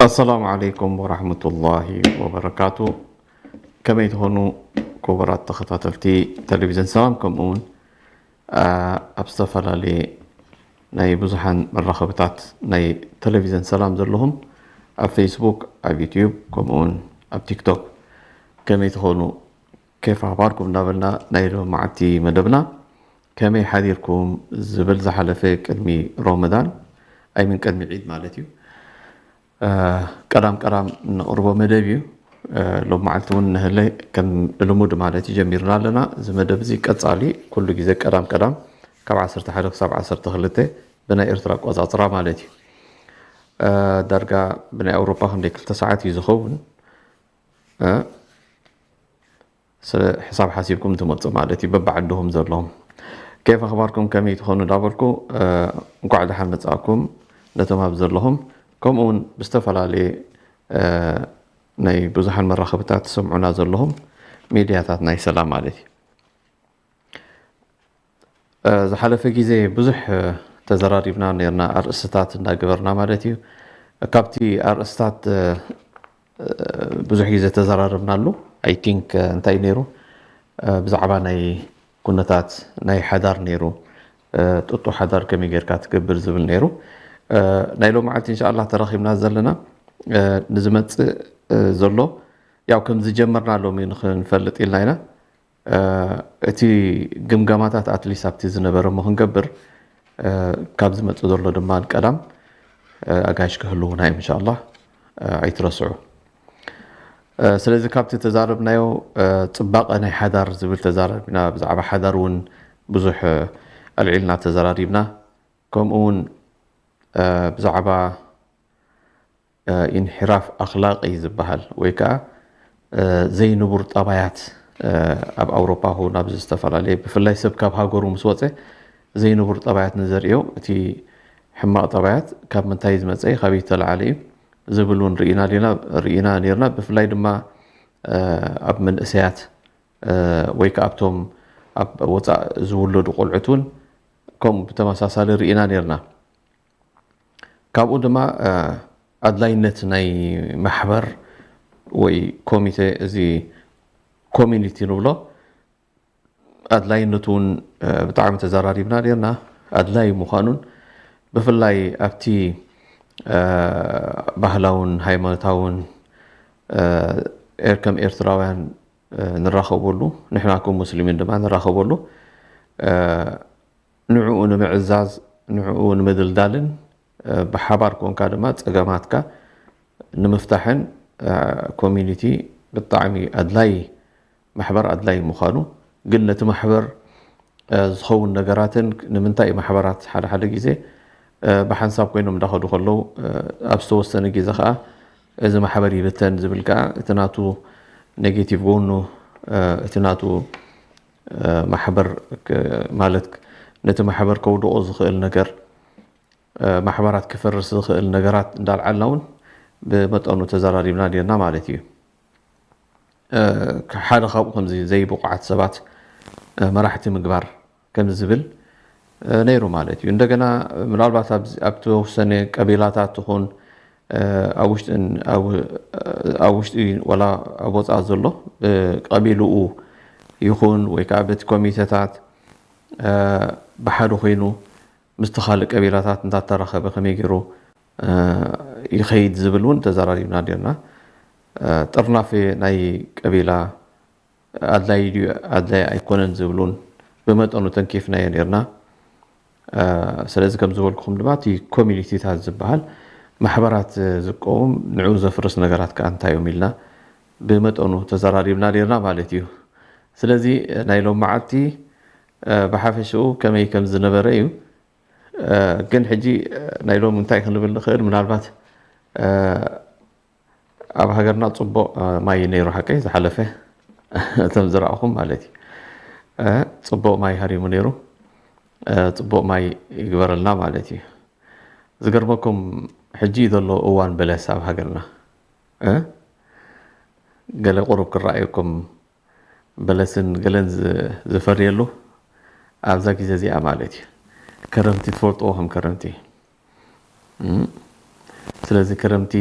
ኣሰላሙ ዓለይኩም ወራህመቱላሂ ወበረካቱ። ከመይ ትኾኑ ክቡራት ተኸታተልቲ ቴሌቪዥን ሰላም፣ ከምኡ እውን ኣብ ዝተፈላለየ ናይ ብዙሓን መራኸብታት ናይ ቴሌቪዥን ሰላም ዘለኹም፣ ኣብ ፌስቡክ፣ ኣብ ዩትዩብ፣ ከምኡ እውን ኣብ ቲክቶክ ከመይ ትኾኑ፣ ኬፍ ኣኽባርኩም እናበልና ናይ ሎሚ መዓልቲ መደብና ከመይ ሓዲርኩም ዝብል ዝሓለፈ ቅድሚ ሮመዳን ኣይምን ቅድሚ ዒድ ማለት እዩ። ቀዳም ቀዳም ነቕርቦ መደብ እዩ። ሎም መዓልቲ እውን ንህለ ከም ልሙድ ማለት እዩ ጀሚርና ኣለና። እዚ መደብ እዚ ቀጻሊ ኩሉ ግዜ ቀዳም ቀዳም ካብ ዓሰርተ ሓደ ክሳብ ዓሰርተ ክልተ ብናይ ኤርትራ ኣቆጻጽራ ማለት እዩ። ዳርጋ ብናይ ኣውሮፓ ክንደይ ክልተ ሰዓት እዩ ዝኸውን። ስለ ሕሳብ ሓሲብኩም ትመፁ ማለት እዩ። በብዓድኹም ዘለኹም ኬፍ ኣኽባርኩም ከመይ ትኾኑ እንዳበልኩ እንኳዕ ደሓን መፃእኩም ነቶም ኣብ ዘለኹም፣ ከምኡ እውን ብዝተፈላለየ ናይ ብዙሓን መራኸብታት ትሰምዑና ዘለኹም ሚድያታት ናይ ሰላም ማለት እዩ። ዝሓለፈ ግዜ ብዙሕ ተዘራሪብና ነርና፣ ኣርእስታት እንዳገበርና ማለት እዩ። ካብቲ ኣርእስታት ብዙሕ ግዜ ተዘራረብናሉ። ኣይ ቲንክ እንታይ ነይሩ፣ ብዛዕባ ናይ ኩነታት ናይ ሓዳር ነይሩ፣ ጥጡ ሓዳር ከመይ ጌርካ ትገብር ዝብል ነይሩ። ናይ ሎም መዓልቲ እንሻላ ተረኺብና ዘለና ንዝመፅእ ዘሎ ያው ከም ዝጀመርና ሎሚ ንክንፈልጥ ኢልና ኢና። እቲ ግምገማታት ኣትሊስ ኣብቲ ዝነበረ እሞ ክንገብር፣ ካብ ዝመፅእ ዘሎ ድማ ቀዳም ኣጋይሽ ክህልውና እዮም እንሻላ፣ ኣይትረስዑ። ስለዚ ካብቲ ተዛረብናዮ፣ ፅባቐ ናይ ሓዳር ዝብል ተዛረብና። ብዛዕባ ሓዳር እውን ብዙሕ ኣልዒልና ተዘራሪብና። ከምኡ እውን ብዛዕባ ኢንሒራፍ ኣኽላቂ ዝበሃል ወይ ከዓ ዘይንቡር ጠባያት ኣብ ኣውሮፓ ኹን ኣብዚ ዝተፈላለየ፣ ብፍላይ ሰብ ካብ ሃገሩ ምስ ወፀ ዘይንቡር ጠባያት ንዘርእዮ፣ እቲ ሕማቕ ጠባያት ካብ ምንታይ ዝመፀ እዩ፣ ካበይ ዝተለዓለ እዩ ዝብል እውን ርኢና ዲና ርኢና ነርና። ብፍላይ ድማ ኣብ መንእሰያት ወይ ከዓ ኣብቶም ኣብ ወፃእ ዝውለዱ ቆልዑት እውን ከምኡ ብተመሳሳሊ ርኢና ነርና። ካብኡ ድማ ኣድላይነት ናይ ማሕበር ወይ ኮሚቴ፣ እዚ ኮሚኒቲ ንብሎ ኣድላይነቱ እውን ብጣዕሚ ተዘራሪብና ነርና። ኣድላይ ምዃኑን ብፍላይ ኣብቲ ባህላውን ሃይማኖታውን ኤር ከም ኤርትራውያን ንራኸበሉ፣ ንሕና ከም ሙስሊሚን ድማ ንራኸበሉ፣ ንዕኡ ንምዕዛዝ፣ ንዕኡ ንምድልዳልን ብሓባር ኮንካ ድማ ጸገማትካ ንምፍታሕን ኮሚኒቲ ብጣዕሚ ኣድላይ፣ ማሕበር ኣድላይ ምዃኑ፣ ግን ነቲ ማሕበር ዝኸውን ነገራትን ንምንታይ እዩ ማሕበራት ሓደ ሓደ ግዜ ብሓንሳብ ኮይኖም እንዳኸዱ ከለዉ ኣብ ዝተወሰነ ግዜ ከዓ እዚ ማሕበር ይብተን ዝብል ከዓ እቲ ናቱ ኔጌቲቭ ጎኑ፣ እቲ ናቱ ማሕበር ማለት ነቲ ማሕበር ከውድቆ ዝኽእል ነገር፣ ማሕበራት ክፈርስ ዝኽእል ነገራት እንዳልዓልና እውን ብመጠኑ ተዘራሪብና ነርና ማለት እዩ። ሓደ ካብኡ ከምዚ ዘይብቑዓት ሰባት መራሕቲ ምግባር ከም ዝብል ነይሩ ማለት እዩ። እንደገና ምናልባት ኣብ ተወሰነ ቀቢላታት ትኹን ኣብ ውሽጥን ኣብ ውሽጢ ወላ ኣብ ወፃእ ዘሎ ብቀቢልኡ ይኹን ወይ ከዓ በቲ ኮሚቴታት ብሓደ ኮይኑ ምስቲ ካልእ ቀቢላታት እንዳተራኸበ ከመይ ገይሩ ይኸይድ ዝብል እውን ተዘራሪብና ነርና። ጥርናፈ ናይ ቀቢላ ኣድላይ ድዩ ኣድላይ ኣይኮነን ዝብል እውን ብመጠኑ ተንኪፍናዮ ነርና። ስለዚ ከም ዝበልኩኹም ድማ እቲ ኮሚኒቲታት ዝበሃል ማሕበራት ዝቀውም ንዕኡ ዘፍርስ ነገራት ከዓ እንታይ እዮም ኢልና ብመጠኑ ተዘራሪብና ነርና ማለት እዩ። ስለዚ ናይ ሎም መዓልቲ ብሓፈሽኡ ከመይ ከም ዝነበረ እዩ። ግን ሕጂ ናይ ሎም እንታይ ክንብል ንኽእል፣ ምናልባት ኣብ ሃገርና ጽቡቕ ማይ ነይሩ ሓቀይ ዝሓለፈ እቶም ዝረኣኹም ማለት እዩ። ጽቡቕ ማይ ሃሪሙ ነይሩ። ጽቡቕ ማይ ይግበረልና ማለት እዩ። ዝገርመኩም ሕጂ ዘሎ እዋን በለስ ኣብ ሃገርና ገለ ቁሩብ ክረኣየኩም በለስን ገለን ዝፈርየሉ ኣብዛ ግዜ እዚኣ ማለት እዩ። ከረምቲ ትፈልጥዎ ከም ከረምቲ። ስለዚ ከረምቲ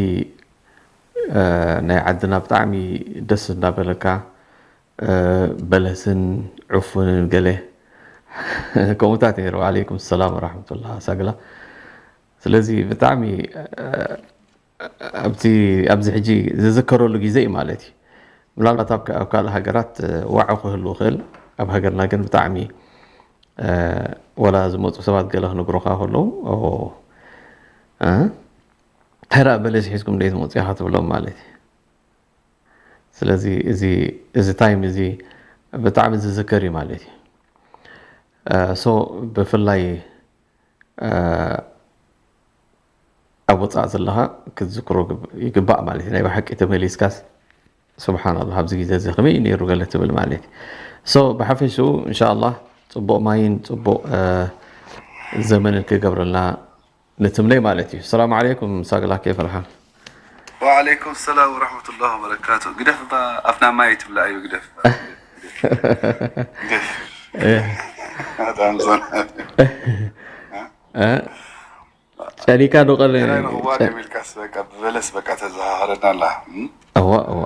ናይ ዓድና ብጣዕሚ ደስ እናበለካ በለስን ዕፉንን ገለ ከምኡታት ነይሩ። ዓለይኩም ሰላም ወራሕመቱላ ሳግላ። ስለዚ ብጣዕሚ ኣብቲ ኣብዚ ሕጂ ዝዝከረሉ ግዜ እዩ ማለት እዩ። ምናልባት ኣብ ኣብ ካልእ ሃገራት ዋዑ ክህሉ ይኽእል። ኣብ ሃገርና ግን ብጣዕሚ ወላ ዝመፁ ሰባት ገለ ክነግሩኻ ከለዉ እንታይ ደኣ በለስ ሒዝኩም ደይ ትመፁ ኢኻ ትብሎም ማለት እዩ። ስለዚ እዚ እዚ ታይም እዚ ብጣዕሚ ዝዝከር እዩ ማለት እዩ። ሶ ብፍላይ ኣብ ወፃእ ዘለኻ ክትዝክሮ ይግባእ ማለት እዩ። ናይ ብሓቂ ተመሊስካስ ስብሓንላ ኣብዚ ግዜ እዚ ከመይ እዩ ነይሩ ገለ ትብል ማለት እዩ። ሶ ብሓፈሽኡ እንሻላ ፅቡቕ ማይን ፅቡቕ ዘመንን ክገብረልና ንትምነይ ማለት እዩ። ሰላም ዓለይኩም ሳግላ ኬፍ ኣልሓል። ወዓለይኩም ሰላም ወረሕመቱላህ ወበረካቱ። ግደፍ እባ ኣፍና ማይ ትብላ እዩ ግደፍ። ግደፍ። በጣም ዞን። ጨሊካ ዶ ቀለ ገላይ ንኽዋ ደሚልካስ በቃ ብበለስ በቃ ተዘሃሃረና ኣላ። እዋ እዋ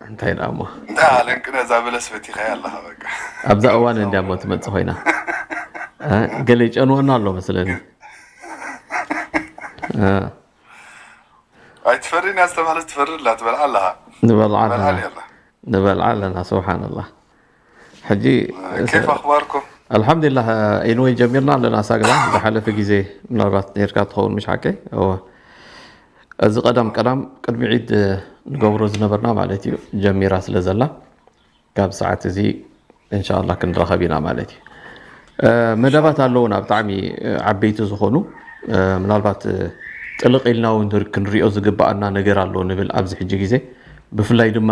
እንታይ ደኣ እሞ እንታይ ኣለን ቅነ እዛ በለስ ፈቲኻያ ኣለኻ በቃ። ኣብዛ እዋን እንዲያ እሞ ትመፅእ ኮይና ገለ ይጨንወና ኣሎ መስለኒ። ኣይትፈሪን እያ ዝተባህለት ትፈሪ ኣላ ትበልዓ ኣለኻ። ንበልዓ ትበልዓ ኣለና ነርና። ንበልዓ ኣለና ስብሓንላህ። ሕጂ ኬፍ ኣኽባርኩም? ኣልሓምዱሊላህ ኢንወይ ጀሚርና ኣለና ሳግላ ዝሓለፈ ግዜ ምናልባት ነርካ ትኸውን ምሽ ሓቀይ እወ እዚ ቀዳም ቀዳም ቅድሚ ዒድ ንገብሮ ዝነበርና ማለት እዩ ጀሚራ ስለ ዘላ ካብ ሰዓት እዚ እንሻላ ክንራኸብ ኢና ማለት እዩ። መደባት ኣለውና ብጣዕሚ ዓበይቲ ዝኾኑ ምናልባት ጥልቕ ኢልና እውን ክንሪኦ ዝግባኣና ነገር ኣሎ ንብል ኣብዚ ሕጂ ግዜ ብፍላይ ድማ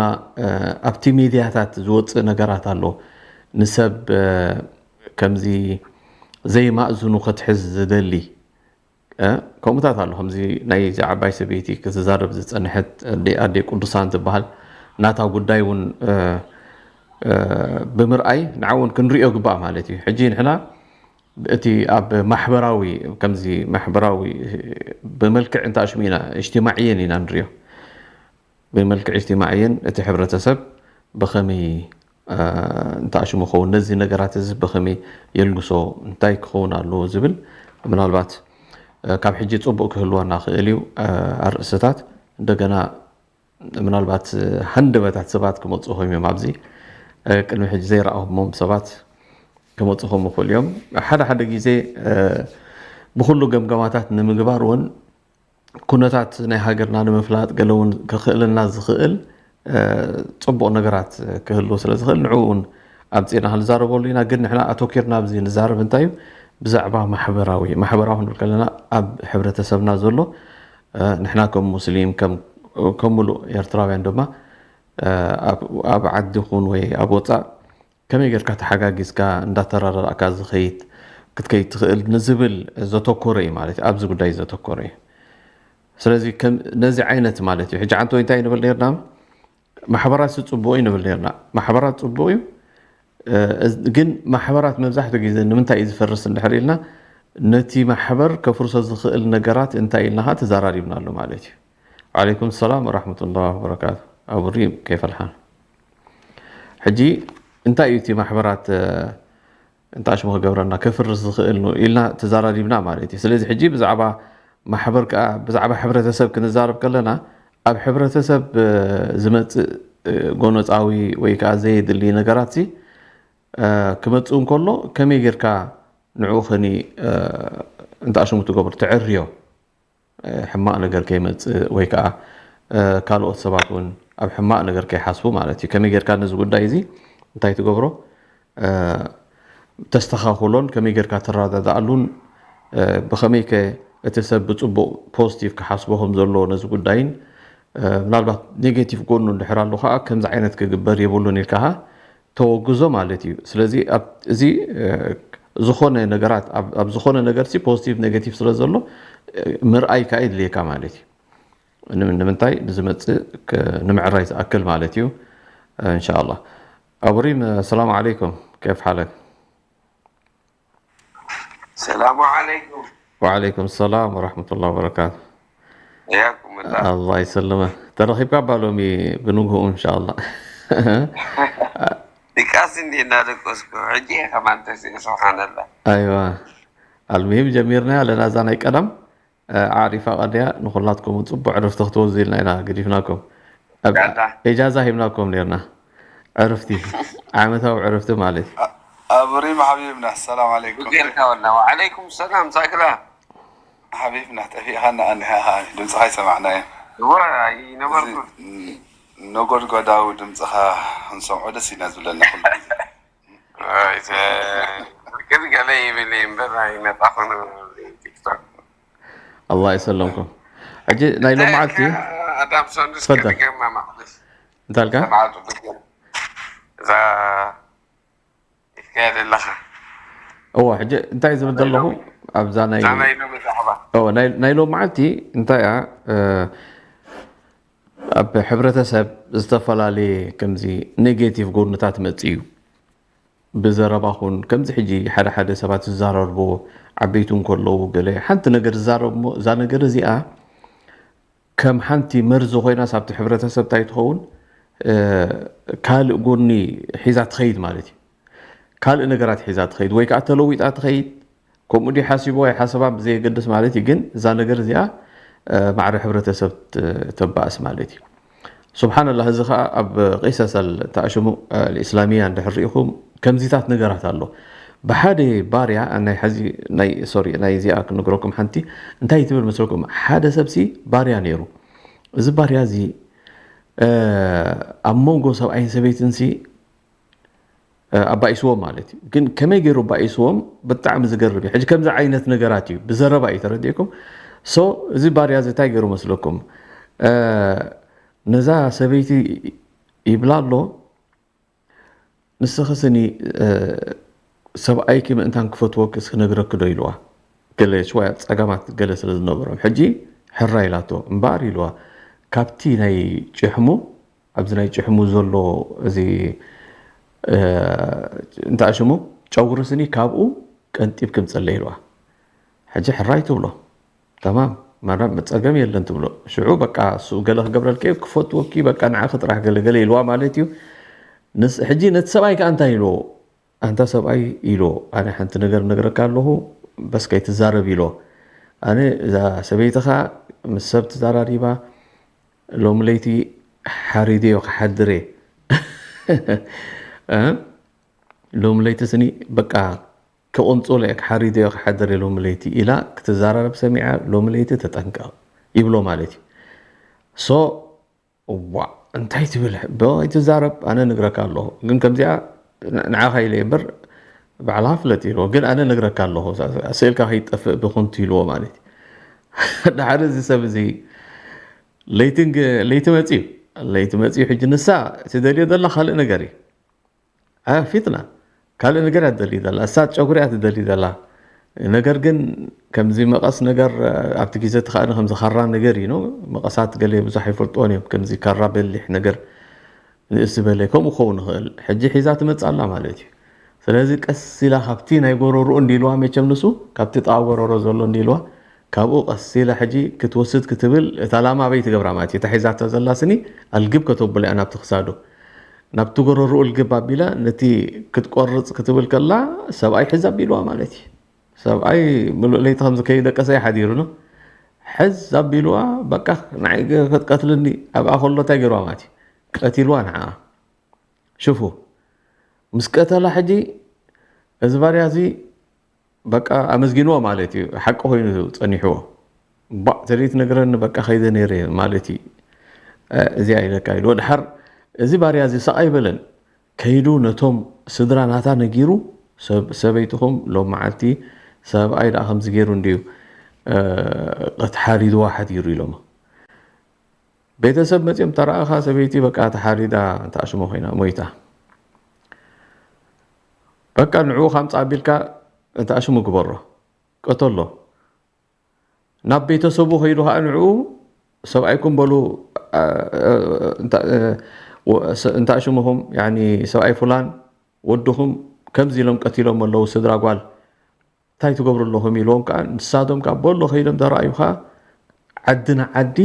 ኣብቲ ሚድያታት ዝወፅእ ነገራት ኣሎ ንሰብ ከምዚ ዘይማእዝኑ ክትሕዝ ዝደሊ ከምኡታት ኣሎ ከምዚ ናይዚ ዓባይ ሰበይቲ ክትዛረብ ዝፀንሐት ኣደ ቅዱሳን ትበሃል ናታ ጉዳይ እውን ብምርኣይ ንዓ እውን ክንሪኦ ግባእ ማለት እዩ ሕጂ ንሕና እቲ ኣብ ማሕበራዊ ከምዚ ማሕበራዊ ብመልክዕ እንተ ኣሽሙ ኢና እጅትማዕየን ኢና ንሪኦ ብመልክዕ እጅትማዕየን እቲ ሕብረተሰብ ብኸመይ እንተ ኣሽሙ ኸውን ነዚ ነገራት እዚ ብኸመይ የልግሶ እንታይ ክኸውን ኣለዎ ዝብል ምናልባት ካብ ሕጂ ፅቡቅ ክህልወና ክእል እዩ ኣርእስታት እንደገና ምናልባት ሃንደበታት ሰባት ክመፁ ኮይም እዮም ኣብዚ ቅድሚ ሕጂ ዘይረኣኹሞም ሰባት ክመፁ ከም ይኽእሉ እዮም ሓደ ሓደ ግዜ ብኩሉ ገምገማታት ንምግባር እውን ኩነታት ናይ ሃገርና ንምፍላጥ ገለ እውን ክኽእልና ዝኽእል ፅቡቕ ነገራት ክህልው ስለ ዝኽእል ንዕኡ እውን ኣምፂእና ክንዛረበሉ ኢና ግን ንሕና ኣተኪርና ኣብዚ ንዛረብ እንታይ እዩ ብዛዕባ ማሕበራዊ ማሕበራዊ ክንብል ከለና ኣብ ሕብረተሰብና ዘሎ ንሕና ከም ሙስሊም ከም ሙሉእ ኤርትራውያን ድማ ኣብ ዓዲ ኹን ወይ ኣብ ወፃእ ከመይ ጌርካ ተሓጋጊዝካ እንዳተራራእካ ዝኸይድ ክትከይድ ትኽእል ንዝብል ዘተኮረ እዩ ማለት እዩ ኣብዚ ጉዳይ ዘተኮረ እዩ ስለዚ ነዚ ዓይነት ማለት እዩ ሕጂ ዓንተወይ እንታይ ንብል ነርና ማሕበራት ጽቡቕ እዩ ንብል ነርና ማሕበራት ጽቡቕ እዩ ግን ማሕበራት መብዛሕትኡ ግዜ ንምንታይ እዩ ዝፈርስ እንድሕር ኢልና ነቲ ማሕበር ከፍርሶ ዝኽእል ነገራት እንታይ ኢልና ተዛራሪብናሉ ማለት እዩ ዓለይኩም ሰላም ወራሕመቱላህ ወበረካቱ ኣቡሪ ከይፈልሓን ሕጂ እንታይ እዩ እቲ ማሕበራት እንታሽሙ ክገብረና ከፍርስ ዝኽእል ኢልና ተዛራሪብና ማለት እዩ ስለዚ ሕጂ ብዛዕባ ማሕበር ከዓ ብዛዕባ ሕብረተሰብ ክንዛረብ ከለና ኣብ ሕብረተሰብ ዝመፅእ ጎነፃዊ ወይ ከዓ ዘየድሊ ነገራት ክመፅእ እንከሎ ከመይ ጌርካ ንዕኡ ከኒ እንታሽሙ ትገብር ትዕርዮ ሕማቕ ነገር ከይመፅእ ወይ ከዓ ካልኦት ሰባት እውን ኣብ ሕማቕ ነገር ከይሓስቡ ማለት እዩ ከመይ ጌርካ ነዚ ጉዳይ እዚ እንታይ ትገብሮ ተስተኻኽሎን ከመይ ጌርካ ትረዳድኣሉን ብኸመይ ከ እቲ ሰብ ብፅቡቕ ፖዚቲቭ ክሓስቦ ከም ዘለዎ ነዚ ጉዳይን ምናልባት ኔጌቲቭ ጎኑ እንድሕር ኣሎ ከዓ ከምዚ ዓይነት ክግበር የብሉን ኢልካ ተወግዞ ማለት እዩ። ስለዚ እዚ ዝኾነ ነገራት ኣብ ዝኾነ ነገር ፖዚቲቭ ኔጌቲቭ ስለ ዘሎ ምርኣይ ከዓ የድልየካ ማለት እዩ። ንምንታይ ንዝመፅእ ንምዕራይ ዝኣክል ማለት እዩ። እንሻላ ኣቡሪም ሰላም ዓለይኩም፣ ከፍ ሓለክ? ሰላሙ ዓለይኩም። ወዓለይኩም ሰላም ወራሕመቱላ ወበረካቱ። ያኩም ላ ኣላ ይሰልመ። ተረኺብካ ባ ሎሚ ብንግሁ እንሻላ። ድቃስ እንዲ እናደቀስኩ ሕጂ ከማን ተስእ ስብሓንላ። ኣይዋ ኣልሙሂም ጀሚርና ኣለና እዛ ናይ ቀደም ኣዕሪፋ ቀድያ ንኩላትኩም እውን ፅቡቅ ዕረፍቲ ክትወዙ ኢልና ኢና ገዲፍናኩም። ኣብ ጋዳ። ኢጃዛ ሂብናኩም ነርና። ዕርፍቲ ዓመታዊ ዕርፍቲ ማለት እዩ። ኣብሪም ሓቢብና ሰላም ዓለይኩም። ጌርካ ወላ ወዓለይኩም ሰላም ሳግራ። ሓቢብና ጠፊእኻና ኣንዲኻ ድምፅኻ ይሰማዕናዮ። እዋ ይነበርኩ። ነጎድጓዳዊ ድምፅኻ ክንሰምዖ ደስ ኢና ዝብለና ኩሉ ግዜ። ኣይተ- ግን ገለ ይብል እምበር ኣይመጣኹን ቲክቶክ። ኣላ ይሰለምኩም። ሕጂ ናይ ሎም መዓልቲ ኣዳም ሰንዱስ ትፈደል። ከድገማ ማዕለስ እንታልካ? ተባዕቱ ብገ እዛ ይካየድ ኣለኻ እዎ ሕጂ እንታይ ዝብል ዘለኹ ኣብዛ ናይ እዛ ናይ ሎሚ ዛዕባ እዎ፣ ናይ ናይ ሎም መዓልቲ እንታይ እያ? ኣብ ሕብረተሰብ ዝተፈላለየ ከምዚ ኔጌቲቭ ጎንታት መፅእ እዩ። ብዘረባ ኹን ከምዚ ሕጂ ሓደ ሓደ ሰባት ዝዛረርብዎ ዓበይቱ እንከለዉ ገለ ሓንቲ ነገር ዝዛረብ እሞ እዛ ነገር እዚኣ ከም ሓንቲ መርዚ ኮይና ሳብቲ ሕብረተሰብ እንታይ ትኸውን ካልእ ጎኒ ሒዛ ትኸይድ ማለት እዩ። ካልእ ነገራት ሒዛ ትኸይድ ወይ ከዓ ተለዊጣ ትኸይድ። ከምኡ ድዩ ሓሲቦ ኣይሓሰባን ብዘየገድስ ማለት እዩ። ግን እዛ ነገር እዚኣ ማዕረ ሕብረተሰብ ተባእስ ማለት እዩ። ስብሓንላህ እዚ ከዓ ኣብ ቂሰሰል ተኣሽሙ እስላሚያ እንድሕር ርኢኹም ከምዚታት ነገራት ኣሎ። ብሓደ ባርያ ናይ ሓዚ ናይ ሶሪ ናይ እዚኣ ክንግረኩም ሓንቲ እንታይ ትብል መስለኩም? ሓደ ሰብሲ ባርያ ነይሩ። እዚ ባርያ እዚ ኣብ መንጎ ሰብኣይን ሰበይትንሲ ኣባኢስዎም ማለት እዩ። ግን ከመይ ገይሩ ኣባኢስዎም ብጣዕሚ ዝገርም እዩ። ሕጂ ከምዚ ዓይነት ነገራት እዩ ብዘረባ እዩ ተረዲእኩም። ሶ እዚ ባርያ እዚ እንታይ ገይሩ መስለኩም? ነዛ ሰበይቲ ይብላ ኣሎ ንስኺ ስኒ ሰብኣይኪ ምእንታን ክፈትወኪ እስኪ ነግረኪ ዶ ኢልዋ። ገለ ሽዋ ፀገማት ገለ ስለ ዝነበሮም ሕጂ ሕራ ኢላቶ እምበኣር ኢልዋ ካብቲ ናይ ጭሕሙ ኣብዚ ናይ ጭሕሙ ዘሎ እዚ እንታይ ሽሙ ጨጉሪ ስኒ ካብኡ ቀንጢብ ክምፀለ ኢልዋ። ሕጂ ሕራይ ትብሎ ተማም ማዳም መፀገም የለን ትብሎ። ሽዑ በቃ እሱ ገለ ክገብረልኪ ክፈትወኪ በቃ ንዓኺ ጥራሕ ገለ ገለ ኢልዋ ማለት እዩ። ንስ ሕጂ ነቲ ሰብኣይ ከዓ እንታይ ኢልዎ? ኣንታ ሰብኣይ ኢልዎ ኣነ ሓንቲ ነገር ነግረካ ኣለኹ በስ ከይትዛረብ ኢልዎ። ኣነ እዛ ሰበይትኻ ምስ ሰብ ትዛራሪባ ሎሚ ለይቲ ሓሪደዮ ክሓድር እየ። ሎሚ ለይቲ ስኒ በቃ ክቕንፅሎ እየ ክሓሪደዮ ክሓድር እየ ሎሚ ለይቲ ኢላ ክትዛራረብ ሰሚዓ ሎሚ ለይቲ ተጠንቀቕ ይብሎ ማለት እዩ። ሶ ዋ እንታይ ትብል ብ ኣይትዛረብ ኣነ ነግረካ ኣለኹ ግን ከምዚኣ ንዓኻ ኢለ እየ እምበር ባዕልኻ ፍለጥ ኢልዎ ግን ኣነ ነግረካ ኣለኹ ስእልካ ከይትጠፍእ ብኹንቱ ኢልዎ ማለት እዩ። ድሓር እዚ ሰብ እዚ ለይቲ መፅዩ ለይቲ መፅዩ ሕጂ ንሳ ትደልዮ ዘላ ካልእ ነገር እዩ። ፊትና ካልእ ነገር እያ ትደሊ ዘላ እሳ ጨጉሪ እያ ትደሊ ዘላ። ነገር ግን ከምዚ መቐስ ነገር ኣብቲ ግዜ እቲ ከኣ ከምዚ ካራ ነገር እዩ መቐሳት ገለ ብዙሕ ኣይፈልጥዎን እዮም ከምዚ ካራ በሊሕ ነገር ንእስ ዝበለ ከምኡ ክኸውን ይኽእል ሕጂ ሒዛ ትመፅእ ኣላ ማለት እዩ። ስለዚ ቀስ ኢላ ካብቲ ናይ ጎረርኡ እንዲልዋ መቸም ንሱ ካብቲ ጥቓ ጎረሮ ዘሎ እንዲልዋ ካብኡ ቀስ ኢላ ሕጂ ክትወስድ ክትብል እታ ላማ ኣበይ ትገብራ ማለት እዩ እታ ሒዛቶ ዘላ ስኒ ኣልግብ ከተብሎ እያ ናብቲ ክሳዱ ናብቲ ጎረርኡ ልግብ ኣቢላ ነቲ ክትቆርፅ ክትብል ከላ ሰብኣይ ሕዝ ኣቢልዋ ማለት እዩ። ሰብኣይ ምሉእ ለይቲ ከምዚ ከይደቀሰ እዩ ሓዲሩ ነው ሕዝ ኣቢልዋ በቃ ንዓይ ክትቀትልኒ ኣብኣ ከሎ እንታይ ገይርዋ ማለት እዩ ቀቲልዋ ንዓ ሽፉ ምስ ቀተላ ሕጂ እዚ ባርያ እዚ በቃ ኣመስጊንዎ ማለት እዩ ሓቂ ኮይኑ ፀኒሕዎ ባዕ ተደይ ትነግረኒ በቃ ከይደ ነይረ ማለት እዩ እዚኣ ኢለካ ኢልዎ ድሓር እዚ ባርያ እዚ ሰቕ ኣይበለን ከይዱ ነቶም ስድራ ናታ ነጊሩ ሰበይትኹም ሎም መዓልቲ ሰብኣይ ደኣ ከምዚ ገይሩ እንድዩ ክትሓሪድዋ ሓዲሩ ኢሎሞ ቤተሰብ መጺኦም ተረኣኻ ሰበይቲ በቃ ተሓሪዳ እንተኣሽሙ ኮይና ሞይታ። በቃ ንዕኡ ካምጻ ኣቢልካ እንተኣሽሙ ግበሮ፣ ቀተሎ። ናብ ቤተሰቡ ከይዱ ከዓ ንዕኡ ሰብኣይኩም በሉ፣ እ፣ እ፣ እንተ-፣ እ፣ ወ-፣ ስ-፣ እንተኣሽሙኹም፣ ያኒ ሰብኣይ ፍላን ወድኹም ከምዚ ኢሎም ቀቲሎም ኣለዉ ስድራ ጓል፣ እንታይ ትገብሩ ኣለኹም ኢልዎም ከዓ ንሳቶም ከዓ በሎ ከይዶም ተረኣዩ ከዓ ዓዲ ንዓዲ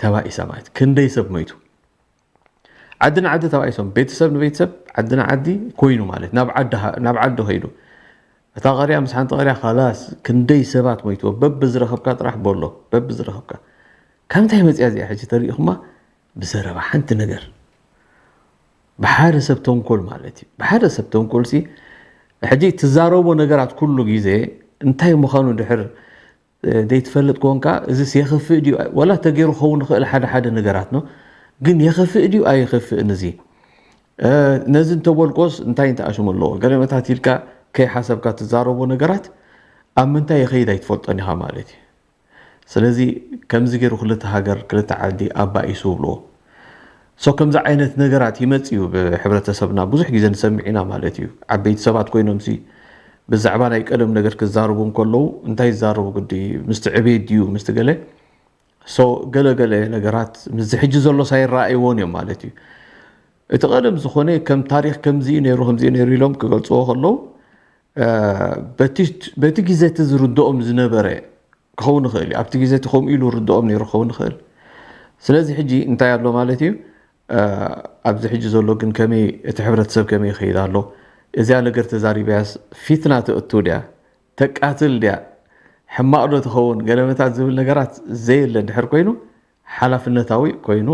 ተባኢሳ ማለት ክንደይ ሰብ ሞይቱ። ዓዲ ንዓዲ ተባኢሶም፣ ቤተሰብ ንቤተሰብ፣ ዓዲ ንዓዲ ኮይኑ ማለት ናብ ዓዲ ሃ-፣ ናብ ዓዲ ከይዱ። እታ ቀሪያ ምስ ሓንቲ ቀሪያ ካላስ ክንደይ ሰባት ሞይትዎ። በብዝረኸብካ ጥራሕ በሎ፣ በብዝረኸብካ። ካብ እንታይ መፅያ እዚኣ ሕጂ ተሪኢኹማ? ብዘረባ ሓንቲ ነገር። ብሓደ ሰብ ተንኮል ማለት እዩ። ብሓደ ሰብ ተንኮል ሲ ሕጂ ትዛረቦ ነገራት ኩሉ ግዜ እንታይ ምዃኑ ድሕር ዘይትፈልጥ ኮንካ፣ እዚስ የኽፍእ ድዩ? ወላ ተገይሩ ክኸውን ይኽእል ሓደ ሓደ ነገራት ነው። ግን የኽፍእ ድዩ ኣይኽፍእን? እዚ፣ እ፣ ነዚ እንተበልኮስ እንታይ እንተኣሽሙ ኣለዎ? ገለ መታት ኢልካ ከይሓሰብካ ትዛረቦ ነገራት ኣብ ምንታይ ይኸይድ ኣይትፈልጦን ኢኻ ማለት እዩ። ስለዚ ከምዚ ገይሩ ክልተ ሃገር፣ ክልተ ዓዲ ኣባኢሱ ብልዎ። ሶ ከምዚ ዓይነት ነገራት ይመጽእ እዩ ብሕብረተሰብና፣ ብዙሕ ግዜ ንሰምዕ ኢና ማለት እዩ። ዓበይቲ ሰባት ኮይኖምሲ ብዛዕባ ናይ ቀደም ነገር ክዛረቡ እንከለዉ እንታይ ይዛረቡ ግዲ እዩ? ምስቲ ዕቤት ድዩ? ምስቲ ገለ? ሶ ገለ ገለ ነገራት ምስዚ ሕጂ ዘሎስ ኣይረኣይዎን እዮም ማለት እዩ። እቲ ቀደም ዝኾነ ከም ታሪኽ ከምዚ እዩ ነይሩ፣ ከምዚ እዩ ነይሩ ኢሎም ክገልጽዎ ከለዉ፣ እ፣ በቲ፣ በቲ ግዜ እቲ ዝርድኦም ዝነበረ ክኸውን ይኽእል እዩ። ኣብቲ ግዜ እቲ ከምኡ ኢሉ ርድኦም ነይሩ ክኸውን ይኽእል። ስለዚ ሕጂ እንታይ ኣሎ ማለት እዩ? እ፣ ኣብዚ ሕጂ ዘሎ ግን ከመይ፣ እቲ ሕብረተሰብ ከመይ ይኸይድ ኣሎ? እዚኣ ነገር ተዛሪባያስ ፊትና ተእቱ ድያ? ተቃትል ድያ? ሕማቕ ዶ ትኸውን? ገለመታት ዝብል ነገራት ዘየለ እንድሕር ኮይኑ፣ ሓላፍነታዊ ኮይኑ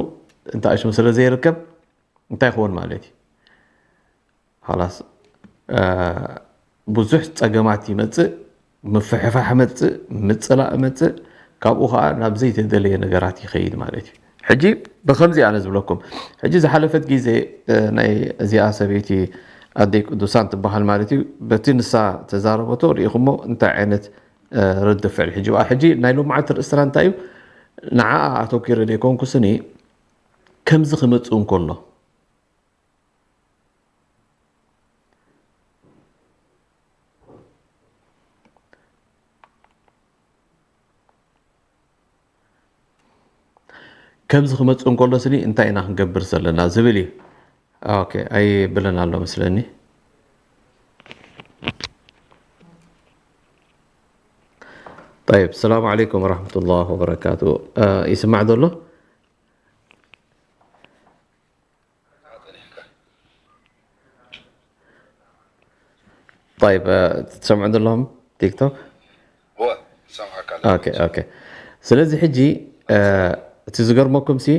እንተኣሽሙ ስለ ዘይርከብ እንታይ ይኸውን ማለት እዩ? ኻላስ፣ እ፣ ብዙሕ ጸገማት ይመጽእ፣ ምፍሕፋሕ መጽእ፣ ምጽላእ መጽእ፣ ካብኡ ኸኣ ናብ ዘይተደለየ ነገራት ይኸይድ ማለት እዩ። ሕጂ ብኸምዚ ኣነ ዝብለኩም፣ ሕጂ ዝሓለፈት ግዜ፣ እ፣ ናይ እዚኣ ሰበይቲ ኣደይ ቅዱሳን ትበሃል ማለት እዩ። በቲ ንሳ ተዛረበቶ ርኢኹሞ እንታይ ዓይነት፣ እ፣ ርድፍዕል። ሕጂ፣ ሕጂ ናይ ሎማዓንቲ ርእስትና እንታይ እዩ? ንዓኣ ኣተኪረ ዘይኮንኩስኒ፣ ከምዚ ክመጽእ እንከሎ፣ ከምዚ ክመጽእ እንከሎ ስኒ እንታይ ኢና ክንገብር ዘለና ዝብል እዩ። ኦኬ፣ ኣይብልን ኣሎ መስለኒ። طيب، السلام عليكم ورحمة الله وبركاته. እ፣ ይስማዕ ዘሎ? طيب، እ፣ ትሰምዑ ዘለኹም ቲክቶክ? እወ፣ እሰምዓካ ኣለኹ። ኦኬ፣ ኦኬ። ስለዚ ሕጂ፣ እ፣ እቲ ዝገርመኩም ሲ፣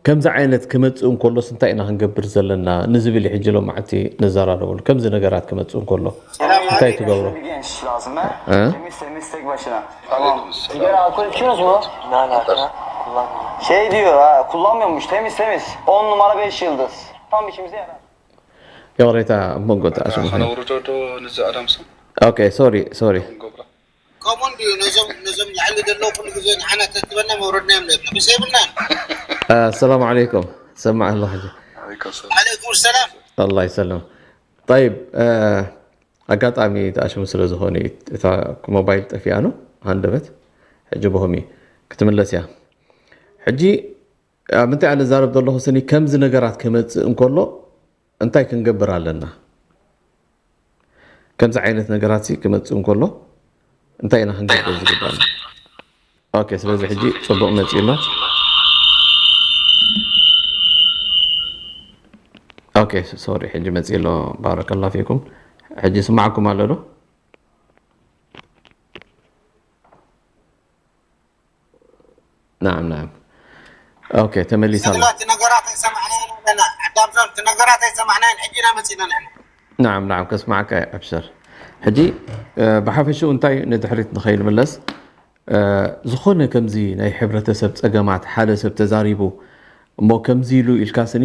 ከምዚ ዓይነት ክመጽእ እንከሎስ እንታይ ኢና ክንገብር ዘለና ንዝብል እዩ ሕጂ ሎማዕቲ ንዘራረበሉ። ከምዚ ነገራት ክመጽእ እንከሎ እንታይ ትገብሩ? Genç lazım ha. He? Temiz temiz tek başına. Tamam. Aleyküm selam. Sigara alkol içiyorsunuz mu? Ne alaka? Kullanmıyorum. Şey diyor ha, kullanmıyormuş, temiz temiz. On numara beş yıldız. Tam işimize yarar. ይቕሬታ፣ ኣብ መንጎ ተኣሽሙ ኣነ ኮይኑ። ውርዶ ዶ ንዚ ኣዳምሶም? ኦኬ፣ ሶሪ፣ ሶሪ። ንገብሮ። ከምኡ እንድዩ፣ ነዞም፣ ነዞም ላዕሊ ዘለዉ ኩሉ ግዜ ንዓና ተትበና መውረድናዮም ነብና። ብዘይብልና። ኣሰላሙ ዓለይኩም። ሰማዕ ኣለኹ ሕጂ። ዓለይኩም ሰላም። ዓለይኩም ሰላም። ኣላህ ይሰልም። ጠይብ፣ እ፣ ኣጋጣሚ ተኣሽሙ ስለ ዝኾነ እዩ፣ እታ ሞባይል ጠፊኣ ነው፣ ሃንደበት። ሕጂ ብኹም እዩ ክትምለስ እያ። ሕጂ ኣብ ምንታይ ኣነ ዛረብ ዘለኹ ስኒ፣ ከምዚ ነገራት ክመጽእ እንከሎ እንታይ ክንገብር ኣለና? ከምዚ ዓይነት ነገራት ሲ ክመጽእ እንከሎ እንታይ ኢና ክንገብር ዝግባና? ኦኬ፣ ስለዚ ሕጂ ጽቡቕ መጺኡ ኣሎ። ኦኬ፣ ሶሪ፣ ሕጂ መጺኡ ኣሎ። ባረከላሁ ፊኩም። ሕጂ ስማዕኩም ኣሎ ዶ? ናም፣ ናም። ኦኬ፣ ተመሊሳ ኣላ። ሰብላ፣ እቲ ነገራት ኣይሰማዕናዮን ኣለና። ኣዳም ዞን፣ እቲ ነገራት ኣይሰማዕናዮን፣ ሕጂ ኢና መጺና ንሕና። ናም፣ ናም፣ ከስማዕካ እየ፣ ኣብሽር። ሕጂ፣ እ፣ ብሓፈሽኡ እንታይ እዩ፣ ንድሕሪት ንኸይንምለስ፣ እ፣ ዝኾነ ከምዚ ናይ ሕብረተሰብ ጸገማት፣ ሓደ ሰብ ተዛሪቡ፣ እሞ ከምዚ ኢሉ ኢልካ ስኒ፣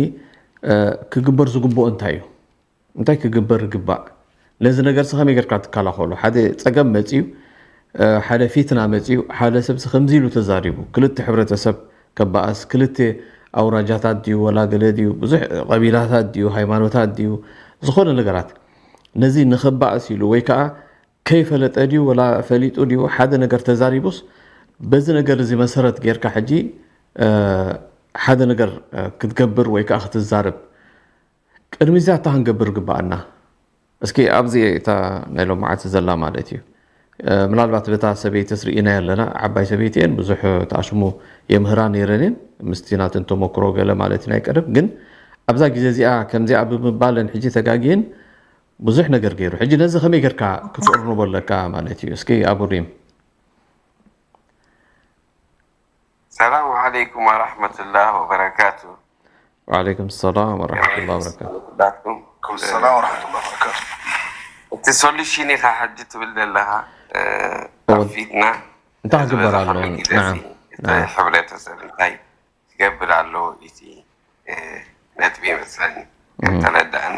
እ፣ ክግበር ዝግብኦ እንታይ እዩ? እንታይ ክግበር ይግባእ? ነዚ ነገርሲ ከመይ ጌርካ ትከላኸሎ? ሓደ ጸገም መጺኡ፣ እ፣ ሓደ ፊትና መጺኡ፣ ሓደ ሰብሲ ከምዚ ኢሉ ተዛሪቡ፣ ክልተ ሕብረተሰብ ከበኣስ ክልተ ኣውራጃታት ድዩ ወላ ገለ ድዩ ብዙሕ ቀቢላታት ድዩ ሃይማኖታት ድዩ ዝኾነ ነገራት ነዚ ንኸበኣስ ኢሉ ወይ ከዓ ከይፈለጠ ድዩ ወላ ፈሊጡ ድዩ ሓደ ነገር ተዛሪቡስ በዚ ነገር እዚ መሰረት ጌርካ ሕጂ ሓደ ነገር ክትገብር ወይ ከዓ ክትዛረብ ቅድሚ እዚኣ እንታይ ክንገብር ግበኣና? እስኪ ኣብዚ እታ ናይ ሎማዓቲ ዘላ ማለት እዩ። ምናልባት በታ ሰበይቲ ስርኢና ኣለና ዓባይ ሰበይቲ እየን ብዙሕ ተኣሽሙ የምህራ ነይረን እየን ምስቲ ናተን ተመክሮ ገለ ማለት ናይ ቀደም ግን ኣብዛ ግዜ እዚኣ ከምዚኣ ብምባለን ሕጂ ተጋግየን ብዙሕ ነገር ገይሩ ሕጂ ነዚ ከመይ ጌርካ ክትቕርንቦ ኣለካ ማለት እዩ እስኪ ኣቡሪም ሰላም ዓለይኩም ወራህመቱላህ ወበረካቱ وعليكم السلام ورحمة الله وبركاته ኩላትኩም ሰላም ወራህመቱላህ ወበረካቱ እቲ ሶሉሽን ኢኻ ሕጂ ትብል ዘለኻ ኣብ ፊትና እንታይ ክግበር ኣለዎ ግዜ ሕብረተሰብ እንታይ ክገብር ኣለዎ እቲ ነጥቢ ይመስለኒ ተረዳእኒ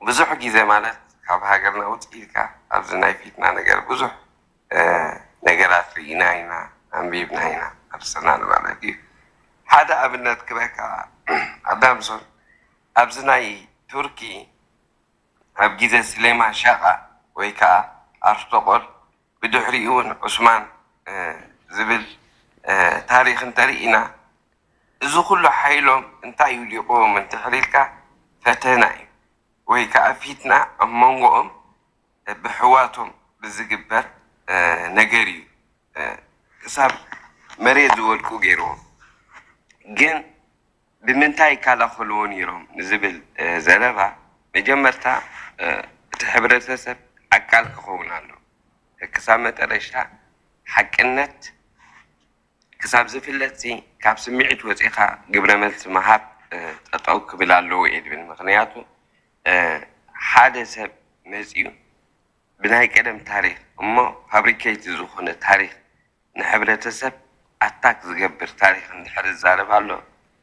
ብዙሕ ግዜ ማለት ካብ ሃገርና ውፅ ኢልካ ኣብዚ ናይ ፊትና ነገር ብዙሕ ነገራት ርኢና ኢና ኣንቢብና ኢና ኣርሰናል ማለት እዩ ሓደ ኣብነት ክበካ ኣዳምሶን ኣብዚ ናይ ቱርኪ ኣብ ግዜ ስሌማ ሻቃ ወይ ከዓ ኣርቶቆል ብድሕሪኡ እውን ዑስማን ዝብል ታሪክ እንተርኢና እዚ ኩሉ ሓይሎም እንታይ ይውዲቕዎም እንድሕር ኢልካ ፈተና እዩ ወይ ከዓ ፊትና ኣብ መንጎኦም ብሕዋቶም ብዝግበር ነገር እዩ ክሳብ መሬት ዝወድቁ ገይርዎም ግን ብምንታይ ይከላኸልዎ ነይሮም ንዝብል ዘረባ መጀመርታ እቲ ሕብረተሰብ ኣካል ክኸውን ኣሎ ክሳብ መጠረሽታ ሓቅነት ክሳብ ዝፍለጥ ሲ ካብ ስምዒት ወፂኻ ግብረ መልሲ ምሃብ ጠጠው ክብል ኣለዎ እየ ድብል ምክንያቱ ሓደ ሰብ መፂኡ ብናይ ቀደም ታሪክ እሞ ፋብሪኬት ዝኾነ ታሪክ ንሕብረተሰብ ኣታክ ዝገብር ታሪክ እንድሕር ዝዛረብ ኣሎ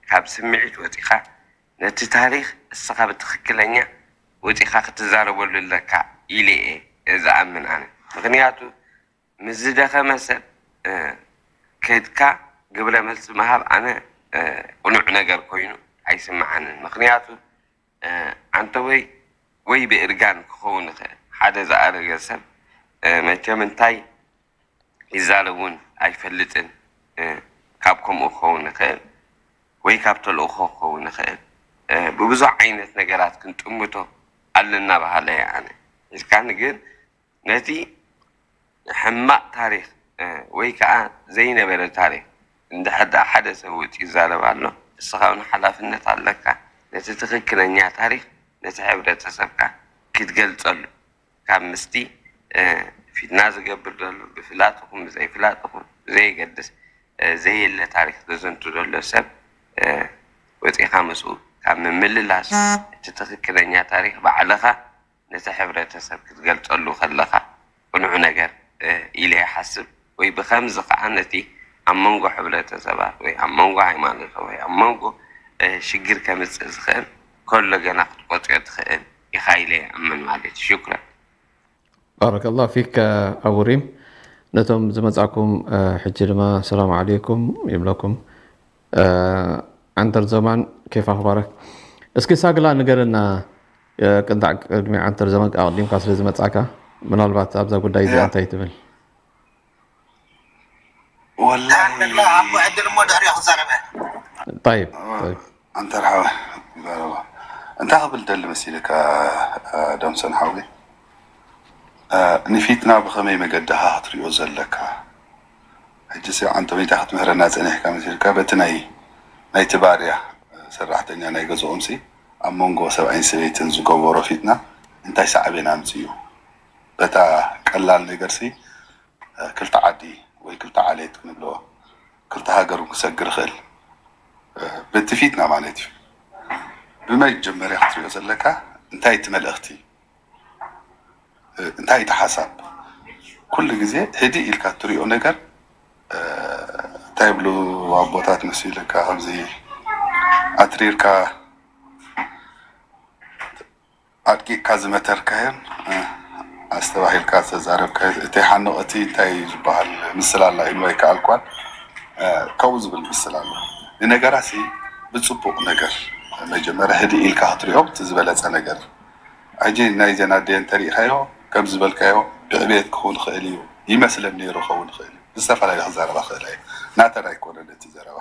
ካብ ስምዒት ወፂኻ ነቲ ታሪክ እስኻ ብትክክለኛ ወፂኻ ክትዛረበሉ ኣለካ ኢለ እየ ዝኣምን ኣነ ምክንያቱ ምስ ዝደኸመ ሰብ ከድካ ግብረ መልሲ ምሃብ ኣነ ቁኑዕ ነገር ኮይኑ ኣይስምዓንን ምክንያቱ ኣንተ ወይ ወይ ብእርጋን ክኸውን ይኽእል ሓደ ዝኣረገ ሰብ መቸም እንታይ ይዛረብ እውን ኣይፈልጥን ካብ ከምኡ ክኸውን ይኽእል ወይ ካብ ተልእኾ ክኸውን ይኽእል ብብዙሕ ዓይነት ነገራት ክንጥምቶ ኣለና በሃለ እየ ኣነ ሒዝካኒ ግን ነቲ ሕማቕ ታሪኽ ወይ ከዓ ዘይነበረ ታሪኽ እንድሕር ደኣ ሓደ ሰብ ወፂኡ ይዛረብ ኣሎ፣ ንስኻ እውን ሓላፍነት ኣለካ ነቲ ትኽክለኛ ታሪኽ ነቲ ሕብረተሰብካ ክትገልፀሉ ካብ ምስቲ ፊትና ዝገብር ዘሎ ብፍላጥ ይኹን ብዘይፍላጥ ይኹን ብዘየገድስ ዘየለ ታሪኽ ዘዘንቱ ዘሎ ሰብ ወፂኻ ምስኡ ካብ ምምልላስ እቲ ትኽክለኛ ታሪኽ ባዕልኻ ነቲ ሕብረተሰብ ክትገልፀሉ ከለኻ ቅኑዕ ነገር ኢለ ይሓስብ ወይ ብኸምዚ ከዓ ነቲ ኣብ መንጎ ሕብረተሰባት ወይ ኣብ መንጎ ሃይማኖት ወይ ኣብ መንጎ ሽግር ከምፅእ ዝኽእል ከሎ ገና ክትቆፅዮ ትኽእል ኢኻ ኢለ ይኣምን ማለት እዩ። ሽኩረን። ባረከላሁ ፊክ ኣቡ ሪም ነቶም ዝመጻኩም ሕጂ ድማ ሰላም ዓለይኩም ይብለኩም። ዓንተር ዘማን ኬፍ ኣኽባረክ? እስኪ ሳግላ ንገረና ቅንጣዕ ቅድሚ ዓንተር ዘማን ኣቕዲምካ ስለ ዝመጻካ ምናልባት ኣብዛ ጉዳይ እዚኣ እንታይ ትብል? ወላሂ ኣቦ ዕድል እሞ ድሕሪኡ ክዛረበ طيب طيب ኣንተር ሓወ ዘረባ እንታይ ክብል ደሊ መሲልካ ዳምሰን ሓወይ ንፊትና ብኸመይ መገድኻ ክትሪኦ ዘለካ ሕጂ ሲ ዓንተ ወይታ ክትምህረና ጸኒሕካ መሲልካ በቲ ናይ ናይቲ ባርያ ሰራሕተኛ ናይ ገዝኦም ሲ ኣብ መንጎ ሰብኣይን ሰበይትን ዝገበሮ ፊትና እንታይ ሳዕቤን ኣምፅኡ በታ ቀላል ነገር ሲ ክልተ ዓዲ ወይ ክልተ ዓሌት ክንብሎ ክልተ ሃገር ክሰግር ይኽእል በቲ ፊትና ማለት እዩ ብመጀመርያ ክትሪኦ ዘለካ እንታይ እቲ መልእኽቲ እንታይ እቲ ሓሳብ ኩሉ ግዜ ህድእ ኢልካ እትሪኦ ነገር እንታይ ይብሉ ኣቦታት መሲልካ ከምዚ ኣትሪርካ ኣድቂቕካ ዝመተርካዮን ኣስተባሂልካ ዝተዛረብካዮ እቲ ሓንቕ እቲ እንታይ እዩ ዝበሃል ምስላ ኣላ ኢሉ ኣይከኣልኳን ከምኡ ዝብል ምስል ኣሎ። ንነገራሲ ብፅቡቕ ነገር መጀመርያ ህድእ ኢልካ ክትሪኦ እቲ ዝበለፀ ነገር። ሕጂ ናይ ዜና ኣደ እንተሪእኻዮ ከም ዝበልካዮ ብዕቤት ክኸውን ይኽእል እዩ፣ ይመስለን ነይሩ ክኸውን ይኽእል እዩ፣ ብዝተፈላለየ ክዛረባ ክኽእል እየ። ናተን ኣይኮነን እቲ ዘረባ።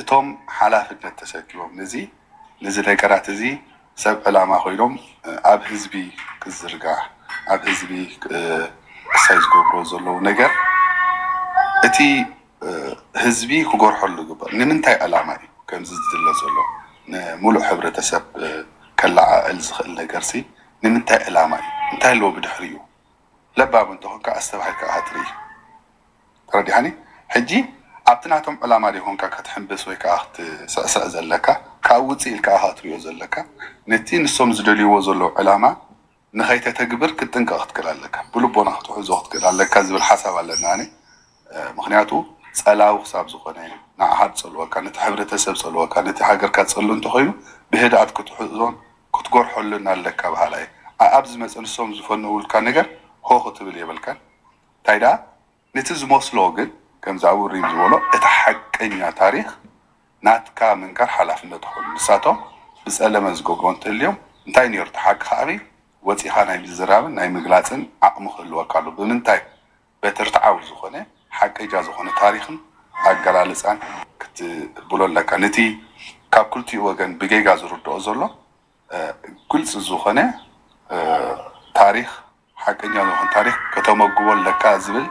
እቶም ሓላፍነት ተሰኪሞም ነዚ ነዚ ነገራት እዚ ሰብ ዕላማ ኮይኖም ኣብ ህዝቢ ክዝርጋሕ ኣብ ህዝቢ ክሳይ ዝገብሮ ዘለዉ ነገር እቲ ህዝቢ ክጎርሐሉ ይግበር። ንምንታይ ዕላማ እዩ ከምዚ ዝድለ ዘሎ? ንሙሉእ ሕብረተሰብ ከለዓዕል ዝኽእል ነገርሲ ንምንታይ ዕላማ እዩ? እንታይ ኣለዎ ብድሕሪኡ? ለባም እንተኾንካ ኣስተብሃልካ ኢኻ ትርኢ። ተረዲሓኒ? ሕጂ ኣብቲ ናቶም ዕላማ ዶ ይኾንካ ክትሕምብስ ወይ ከዓ ክትስዕስዕ ዘለካ? ካብ ውፅእ ኢልካ ኢኻ ክትሪኦ ዘለካ። ነቲ ንሶም ዝደልይዎ ዘለዉ ዕላማ ንኸይተተግብር ክትጥንቀቕ ክትክእል ኣለካ። ብልቦና ክትሕዞ ክትክእል ኣለካ ዝብል ሓሳብ ኣለና። ኣነ ምኽንያቱ ፀላዊ ክሳብ ዝኾነ ንዓኻ ዝፀልወካ፣ ነቲ ሕብረተሰብ ዝፀልወካ፣ ነቲ ሃገርካ ዝፀሉ እንተኾይኑ ብህድኣት ክትሕዞን ክትጎርሐሉን ኣለካ በሃላይ። ኣብ ዝመፀ ንሶም ዝፈነውልካ ነገር ሆ ክትብል የብልካን። እንታይ ደኣ ነቲ ዝመስሎ ግን ከምዚ ኣብ ሪም ዝበሎ እቲ ሓቀኛ ታሪኽ ናትካ ምንጋር ሓላፍነት ይኹን። ንሳቶም ብፀለመ ዝገብሮ እንተልዮም እንታይ ነይሩ እቲ ሓቂ ከዓቢ ወፂኻ ናይ ምዝራብን ናይ ምግላፅን ዓቕሚ ክህልወካ ኣሎ። ብምንታይ በቲ ርትዓዊ ዝኾነ ሓቀጃ ዝኾነ ታሪኽን ኣገላልፃን ክትብሎ ኣለካ። ነቲ ካብ ክልቲኡ ወገን ብጌጋ ዝርድኦ ዘሎ ግልፂ ዝኾነ ታሪኽ ሓቀኛ ዝኾነ ታሪኽ ከተመግቦ ኣለካ ዝብል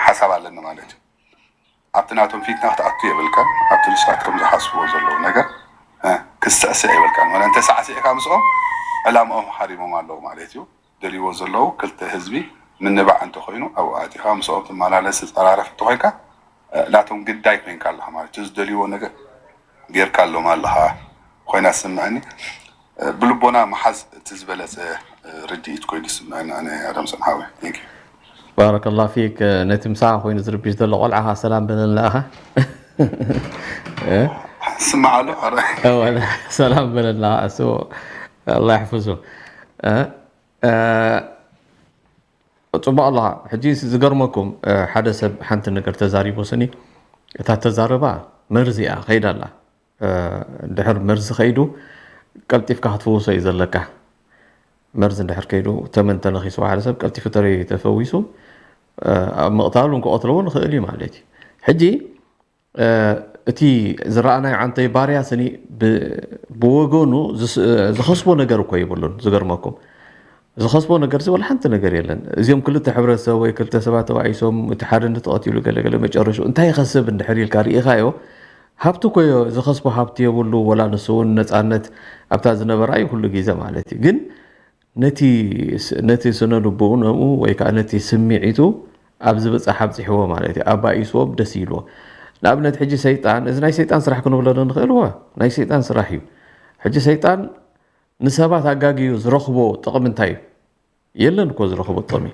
ሓሳብ ኣለኒ ማለት እዩ። ኣብቲ ናቶም ፊትና ክትኣቱ የብልካን። ኣብቲ ንሳቶም ዝሓስብዎ ዘለዉ ነገር ክስዕስዕ የብልካን። ወላ እንተሳዕሲዕካ ምስኦም ዕላምኦም ሃሪሞም ኣለዉ ማለት እዩ። ደልይዎ ዘለዉ ክልተ ህዝቢ ምንባዕ እንተኾይኑ ኣብኡ ኣቲኻ ምስኦም ትመላለስ ትፀራረፍ እንተኾይንካ ናቶም ግዳይ ኮይንካ ኣለኻ ማለት እዩ። ዝደልይዎ ነገር ጌርካ ኣሎም ኣለኻ ኮይና ትስምዐኒ። ብልቦና ምሓዝ እቲ ዝበለፀ ርድኢት ኮይኑ ይስምዐኒ ኣነ ኣዳም ሰምሓዊ። Thank you። ባረከላ ፊክ። ነቲ ምሳኻ ኮይኑ ዝርብሽ ዘሎ ቆልዓኻ ሰላም በለልና ኢኻ። ስማዓሉ ኣረ ሰላም በለልና እሱ ኣላ ይሕፍዙ። ጽቡቕ ኣለኻ። ሕጂ ዝገርመኩም ሓደ ሰብ ሓንቲ ነገር ተዛሪቡ ስኒ እታ ተዛረባ መርዚ እያ ከይዳ ኣላ። ድሕር መርዚ ከይዱ ቀልጢፍካ ክትፍውሶ እዩ ዘለካ። መርዚ እንድሕር ከይዱ ተመን ተነኺስዎ ሓደ ሰብ ቀልጢፉ ተተፈዊሱ ኣብ ምቕታል እውን ክቐትሎ እውን ይኽእል እዩ ማለት እዩ። ሕጂ እቲ ዝረኣናዮ ዓንተይ ባርያ ስኒ ብወገኑ ዝኸስቦ ነገር እኮ የብሉን። ዝገርመኩም ዝኸስቦ ነገር እዚ ወላ ሓንቲ ነገር የለን። እዚኦም ክልተ ሕብረተሰብ ወይ ክልተ ሰባት ተባኢሶም እቲ ሓደ እንተተቐቲሉ ገለ ገለ መጨረሽኡ እንታይ ይኸስብ እንድሕር ኢልካ ርኢኻዮ ሃብቲ እኮ ዝኸስቦ ሃብቲ የብሉ ወላ ንሱ እውን ነፃነት ኣብታ ዝነበራ እዩ ኩሉ ግዜ ማለት እዩ። ግን ነቲ ነቲ ስነ ልቦንኡ ወይ ከዓ ነቲ ስምዒቱ ኣብ ዝብፃሕ ኣብፂሕዎ ማለት እዩ። ኣባኢስዎም ደስ ኢልዎ። ንኣብነት ሕጂ ሰይጣን እዚ ናይ ሰይጣን ስራሕ ክንብሎ ዶ ንኽእል? እወ ናይ ሰይጣን ስራሕ እዩ። ሕጂ ሰይጣን ንሰባት ኣጋግዩ ዝረኽቦ ጥቕሚ እንታይ እዩ? የለን እኮ ዝረኽቦ ጥቕሚ።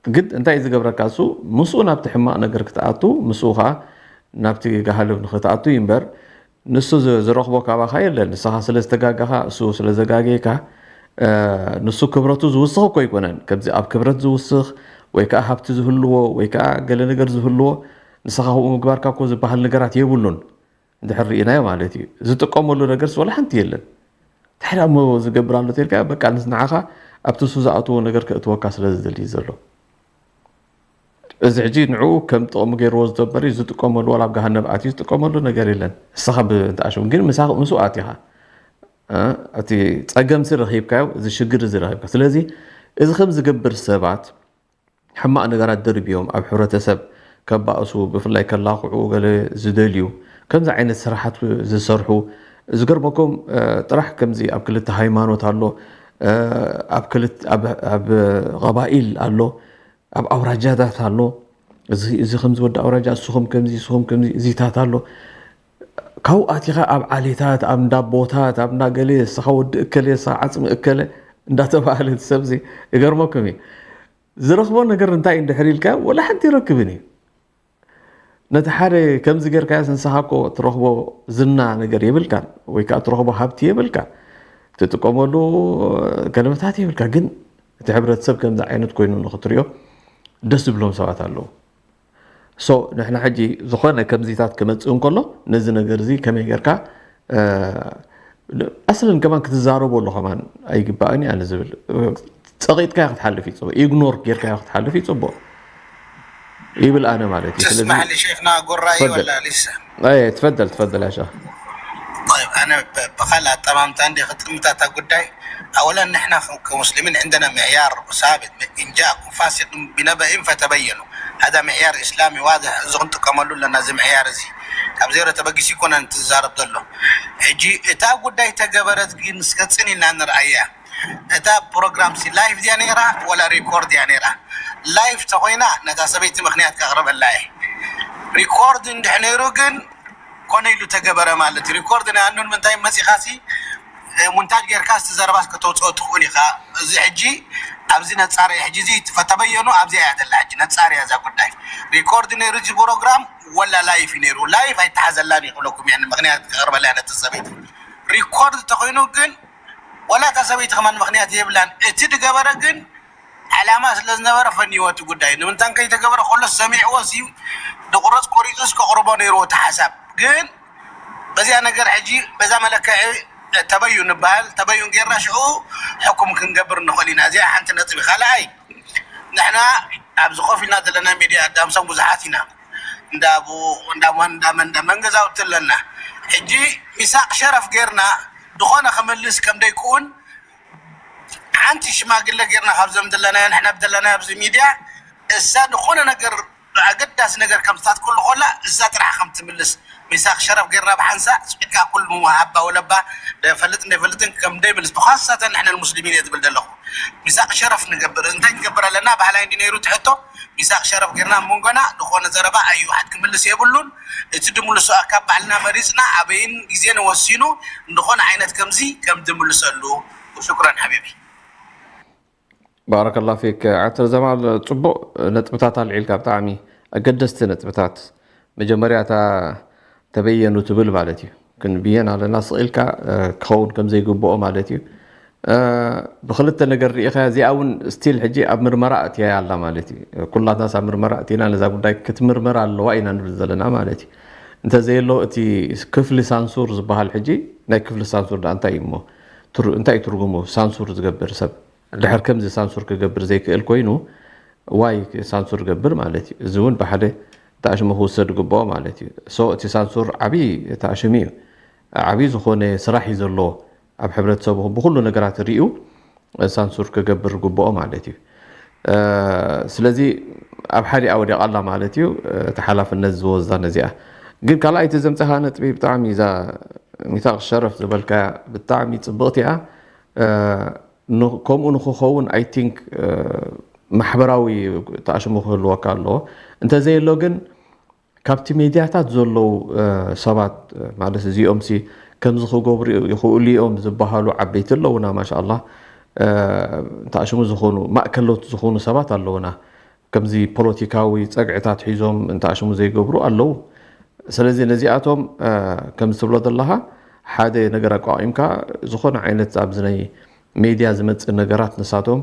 ግን እንታይ እዩ ዝገብረካ እሱ? ምስኡ ናብቲ ሕማቕ ነገር ክትኣቱ ምስኡ ከዓ ናብቲ ገሃነብ ንክትኣቱ እዩ እምበር ንሱ ዝረኽቦ ካባኻ የለን። ንስኻ ስለ ዝተጋጋኻ እሱ ስለ ዘጋገየካ ንሱ ክብረቱ ዝውስኽ እኮ ኣይኮነን። ከምዚ ኣብ ክብረት ዝውስኽ ወይ ከዓ ሃብቲ ዝህልዎ ወይ ከዓ ገለ ነገር ዝህልዎ ንስኻ ከምኡ ምግባርካ እኮ ዝበሃል ነገራት የብሉን። እንድሕር ርኢናዮ ማለት እዩ። ዝጥቀመሉ ነገርስ ዋላ ሓንቲ የለን። እንታይ ደኣ እሞ ዝገብር ኣሎ ተልካ በቃ ንዓኻ ኣብቲ እሱ ዝኣትዎ ነገር ከእትወካ ስለ ዝደሊ ዘሎ እዚ ሕጂ ንዕኡ ከም ጥቕሚ ገይርዎ ዝጠበሪ ዝጥቀመሉ ዋላ ኣብ ገሃነብ ኣትዩ ዝጥቀመሉ ነገር የለን። ንስኻ ብእንተኣሸው ግን ምሳኽ ምስኡ ኣቲኻ እቲ ጸገምሲ ረኺብካዮ እዚ ሽግር እዚ ረኺብካ። ስለዚ እዚ ከም ዝገብር ሰባት ሕማቕ ነገራት ደርብዮም ኣብ ሕብረተሰብ ከባእሱ ብፍላይ ከላኽዑ ገለ ዝደልዩ ከምዚ ዓይነት ስራሓት ዝሰርሑ ዝገርመኩም ጥራሕ ከምዚ ኣብ ክልተ ሃይማኖት ኣሎ ኣብ ቀባኢል ኣሎ ኣብ ኣውራጃታት ኣሎ እዚ ከምዚ ወዲ ኣውራጃ እስኹም ከምዚ እስኹም ከምዚ እዚታት ኣሎ ካብኡ ኣቲኻ ኣብ ዓሌታት ኣብ እንዳቦታት ኣብ እንዳገለ እስኻ ወዲ እከለ እስኻ ዓፅሚ እከለ እንዳተባህለ እቲ ሰብዚ ይገርመኩም እዩ ዝረኽቦ ነገር እንታይ እንድሕር ኢልካ ወላ ሓንቲ ይረክብን እዩ ነቲ ሓደ ከምዚ ጌርካዮስ ንስኻ እኮ ትረኽቦ ዝና ነገር የብልካን ወይ ከዓ ትረኽቦ ሃብቲ የብልካ ትጥቀመሉ ከለመታት የብልካ ግን እቲ ሕብረተሰብ ከምዚ ዓይነት ኮይኑ ንክትሪኦ ደስ ዝብሎም ሰባት ኣለዉ So ንሕና ሕጂ ዝኾነ ከምዚታት ክመፅእ እንከሎ ነዚ ነገር እዚ ከመይ ጌርካ ኣስለን ከማን ክትዛረበሉ ከማን ኣይግባእን ኣነ ዝብል ፀቂጥካዮ ክትሓልፍ እዩ ፅቡቅ፣ ኢግኖር ጌርካዮ ክትሓልፍ እዩ ፅቡቅ ይብል ኣነ ማለት እዩ። ስለዚ تسمح لي شيخنا قراي تفضل. ولا لسه؟ اي تفضل تفضل يا شيخ. طيب، أنا ب- بخل أتمام تاندي خدمة تاتا قداي. أولا، نحن كمسلمين عندنا معيار ثابت: إن جاءكم فاسق بنبأ فتبينوا. هذا معيار إسلامي واضح. زغنت كمالو لنا زي معيار زي كابزيرو تبقي سيكون أنت الزارب دلو. جي إتا قداي تقبرت جنس كتسني لنا رأيها. إتا بروجرام سي لايف دي أنيرا ولا ريكورد دي أنيرا؟ لايف تخوينا نتا سبيت مخنيات كغرب الله. ريكورد إن دحنيرو جن ኮነ ኢሉ ተገበረ ማለት እዩ። ሪኮርድ ናይ ኣኑን ምንታይ መፂኻሲ ሙንታጅ ጌርካ ዝቲ ዘረባስ ከተውፅኦ ትኽእል ኢኻ። እዚ ሕጂ ኣብዚ ነፃሪ ሕጂ እዚ ፈተበየኑ ኣብዚ እያ ዘላ ሕጂ ነፃሪ እያ እዛ ጉዳይ። ሪኮርድ ነይሩ እዚ ፕሮግራም ወላ ላይፍ እዩ ነይሩ። ላይፍ ኣይተሓዘላን እዩ ክብለኩም እየ ምክንያት ክቕርበላ እያ ነቲ ሰበይቲ። ሪኮርድ ተኾይኑ ግን ወላ እታ ሰበይቲ ከማን ምክንያት የብላን። እቲ ዝገበረ ግን ዓላማ ስለ ዝነበረ ፈንይዎ እቲ ጉዳይ ንምንታን ከይተገበረ ከሎ ሰሚዕዎ ሲ ድቁረፅ ቆሪፁስ ከቕርቦ ነይርዎ እቲ ሓሳብ ግን በዚያ ነገር ሕጂ በዛ መለክዒ ተበዩ ንበሃል ተበዩን ጌርና ሽዑ ሕኩም ክንገብር ንኽእል ኢና። እዚኣ ሓንቲ ነጥቢ። ካልኣይ ንሕና ኣብዚ ኮፍ ኢልና ዘለና ሚድያ ኣዳምሶም ብዙሓት ኢና እንዳቡ እንዳመን እንዳመን እንዳመን ገዛውቲ ኣለና። ሕጂ ሚሳቅ ሸረፍ ጌርና ዝኾነ ክምልስ ከም ደይክውን ሓንቲ ሽማግለ ጌርና ካብ ዘም ዘለና ንሕና ብደለና ኣብዚ ሚድያ እሳ ዝኾነ ነገር ኣገዳሲ ነገር ከም ትታት ኩሉ ኮላ እዛ ጥራሕ ከም ትምልስ ሚሳቅ ሸረፍ ጌርና ብሓንሳ ስዒድካ ኩሉ ምሃባ ወለባ ደፈልጥ እንደፈልጥን ከም ደይምልስ ብኻሳተ ንሕና ሙስሊሚን እየ ዝብል ዘለኹ። ሚሳቅ ሸረፍ ንገብር እንታይ ንገብር ኣለና ባህላይ እንዲ ነይሩ ትሕቶ ሚሳቅ ሸረፍ ጌርና መንጎና ዝኾነ ዘረባ ኣዩ ሓድ ክምልስ የብሉን። እቲ ድምልሶ ካብ ባዕልና መሪፅና ኣበይን ግዜን ወሲኑ ዝኾነ ዓይነት ከምዚ ከም ድምልሰሉ። ሽኩራን ሓቢቢ። ባረከላ ፊክ ዓተር ዘማል፣ ፅቡቅ ነጥብታት ኣልዒልካ፣ ብጣዕሚ ኣገደስቲ ነጥብታት። መጀመርያ እታ ተበየኑ ትብል ማለት እዩ፣ ክንብየን ኣለና ስቕ ኢልካ ክኸውን ከም ዘይግብኦ ማለት እዩ። ብክልተ ነገር ርኢኻ እዚኣ እውን ስቲል ሕጂ ኣብ ምርመራ ኣእትያ ኣላ ማለት እዩ። ኩላትናስ ኣብ ምርመራ ኣእቲና ነዛ ጉዳይ ክትምርመር ኣለዋ ኢና ንብል ዘለና ማለት እዩ። እንተዘየሎ እቲ ክፍሊ ሳንሱር ዝበሃል ሕጂ ናይ ክፍሊ ሳንሱር ዳ እንታይ እዩ እሞ እንታይ እዩ ትርጉሙ? ሳንሱር ዝገብር ሰብ ድሕር ከምዚ ሳንሱር ክገብር ዘይክእል ኮይኑ ዋይ ሳንሱር ገብር ማለት እዩ። እዚ እውን ብሓደ ተኣሽሙ ክውሰድ ግብኦ ማለት እዩ። ሶ እቲ ሳንሱር ዓብዪ ተኣሽሙ እዩ። ዓብዪ ዝኾነ ስራሕ እዩ ዘለዎ ኣብ ሕብረተሰቡ ብኩሉ ነገራት ሪኡ ሳንሱር ክገብር ግብኦ ማለት እዩ። ስለዚ ኣብ ሓዲኣ ወዲቓ ኣላ ማለት እዩ። እቲ ሓላፍነት ዝወዛ ነዚኣ ግን ካልኣይቲ ዘምፀኻ ነጥቢ ብጣዕሚ እዛ ሚታቅ ሸረፍ ዝበልካያ ብጣዕሚ ፅብቕቲ እያ። ከምኡ ንክኸውን ኣይ ቲንክ ማሕበራዊ ተኣሽሙ ክህልወካ ኣለዎ። እንተዘየሎ ግን ካብቲ ሜድያታት ዘለዉ ሰባት ማለት እዚኦም ሲ ከምዚ ክገብሩ ይኽእሉ እዮም ዝበሃሉ ዓበይቲ ኣለውና ማሻኣላ ተኣሽሙ ዝኾኑ ማእከሎት ዝኾኑ ሰባት ኣለውና። ከምዚ ፖለቲካዊ ፀግዕታት ሒዞም እንተኣሽሙ ዘይገብሩ ኣለዉ። ስለዚ ነዚኣቶም ከም ትብሎ ዘለኻ ሓደ ነገር ኣቋቒምካ ዝኾነ ዓይነት ኣብዚ ናይ ሜድያ ዝመፅእ ነገራት ንሳቶም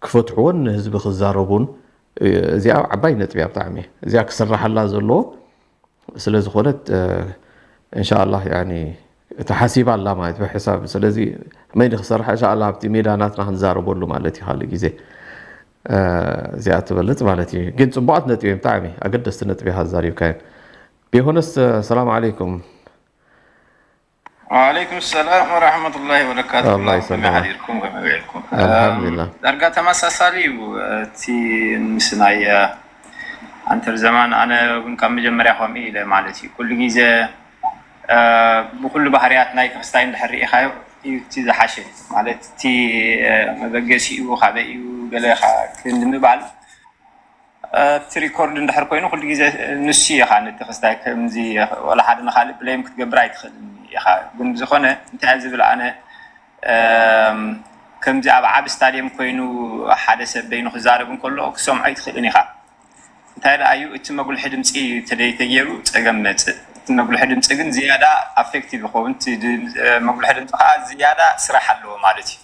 ክፈትሕዎን ንህዝቢ ክዛረቡን እዚኣ ዓባይ ነጥቢ እያ ብጣዕሚ እዚኣ ክስራሓላ ዘለዎ ስለ ዝኾነት እንሻኣላህ ያኒ ተሓሲባ ኣላ ማለት ብሕሳብ ስለዚ መን ክሰርሓ እንሻኣላህ ኣብቲ ሜዳ ናትና ክንዛረበሉ ማለት እዩ ካልእ ግዜ እዚኣ ትበልፅ ማለት እዩ ግን ፅቡቃት ነጥቢ እዮም ብጣዕሚ ኣገደስቲ ነጥቢ ኢኻ ተዛሪብካዮም ቢሆነስ ሰላም ዓለይኩም وعليكم السلام ورحمة الله وبركاته الله يسلمك. كم حالكم كم وعلكم الحمد لله. درجة تمسسالي وتي نسنايا أنت زمان أنا كنت كم جمرة خمي إلى مالتي كل جيزة ብኩሉ ባህርያት ናይ ክርስታይ እንድሕር ርኢኻዮ እዩ እቲ ዝሓሸ ማለት እቲ መበገሲኡ ካበይ እዩ ገለ ክንዲ ምባል እቲ ሪኮርድ እንድሕር ኮይኑ ኩሉ ግዜ ንሱ ኢኻ ነቲ ክስታይ ከምዚ ወላ ሓደ ንካልእ ብሌም ክትገብር ኣይትኽእልን ኢኻ ግን ብዝኾነ እንታይ ዝብል ኣነ ከምዚ ኣብ ዓብ ስታድየም ኮይኑ ሓደ ሰብ በይኑ ክዛረብ እንከሎ ክሰምዖ ኣይትኽእልን ኢኻ እንታይ ደኣ እዩ እቲ መጉልሒ ድምፂ ተደይተገይሩ ፀገም መፅእ እቲ መጉልሒ ድምፂ ግን ዝያዳ ኣፌክቲቭ ይኸውን መጉልሒ ድምፂ ከዓ ዝያዳ ስራሕ ኣለዎ ማለት እዩ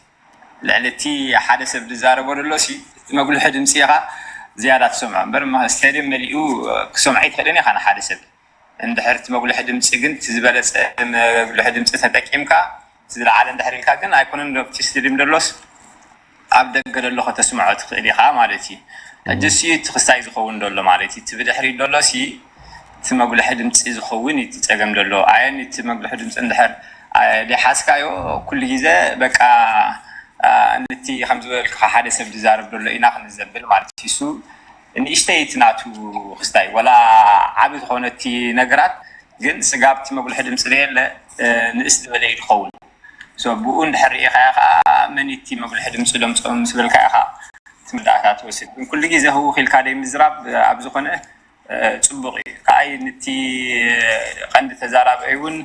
ልዕሊ እቲ ሓደ ሰብ ዝዛረቦ ዘሎ ሲ እቲ መጉልሒ ድምፂ ኢኻ ዝያዳ ትሰምዖ እምበር፣ ማ-፣ ስቴድየም መሊኡ ክሰምዖ ኣይትኽእልን ኢኻ ንሓደ ሰብ። እንድሕር እቲ መጉልሒ ድምፂ ግን፣ እቲ ዝበለፀ መጉልሒ ድምፂ ተጠቂምካ፣ እቲ ዝለዓለ እንድሕር ኢልካ ግን፣ ኣይኮነን ኣብቲ ስቴድየም ደሎስ ኣብ ደገ ደሎ ከተስምዖ ትኽእል ኢኻ ማለት እዩ። ሕጂ እሱ እቲ ክስታይ ዝኸውን ደሎ ማለት እዩ። እቲ ብድሕሪ ደሎ ሲ እቲ መጉልሒ ድምፂ ዝኸውን እቲ ፀገም ደሎ። ኣየን እቲ መጉልሒ ድምፂ እንድሕር፣ አ፣ ደይሓዝካዮ ኩሉ ግዜ በቃ፣ አ፣ ነቲ ከም ዝበልካ ሓደ ሰብ ዝዛረብ ደሎ ኢና ክንዘብል ማለት እዩ። እሱ ንእሽተይ እቲ ናቱ ክስታይ፣ ወላ ዓቢ ዝኾነ እቲ ነገራት፣ ግን ስጋብ እቲ መጉልሒ ድምፂ ደየለ፣ እ፣ ንእስ ዝበለ እዩ ዝኸውን። ሶ ብኡ እንድሕር ርኢኻዮ ከዓ መን እቲ መጉልሒ ድምፂ ደምፅኦም ምስ በልካ ኢኻ እቲ መዳእታ ትወስድ። ግን ኩሉ ግዜ ህውኽ ኢልካ ደይ ምዝራብ ኣብ ዝኾነ፣ እ፣ ፅቡቕ እዩ። ከኣይ ንቲ ቀንዲ ተዛራባይ እውን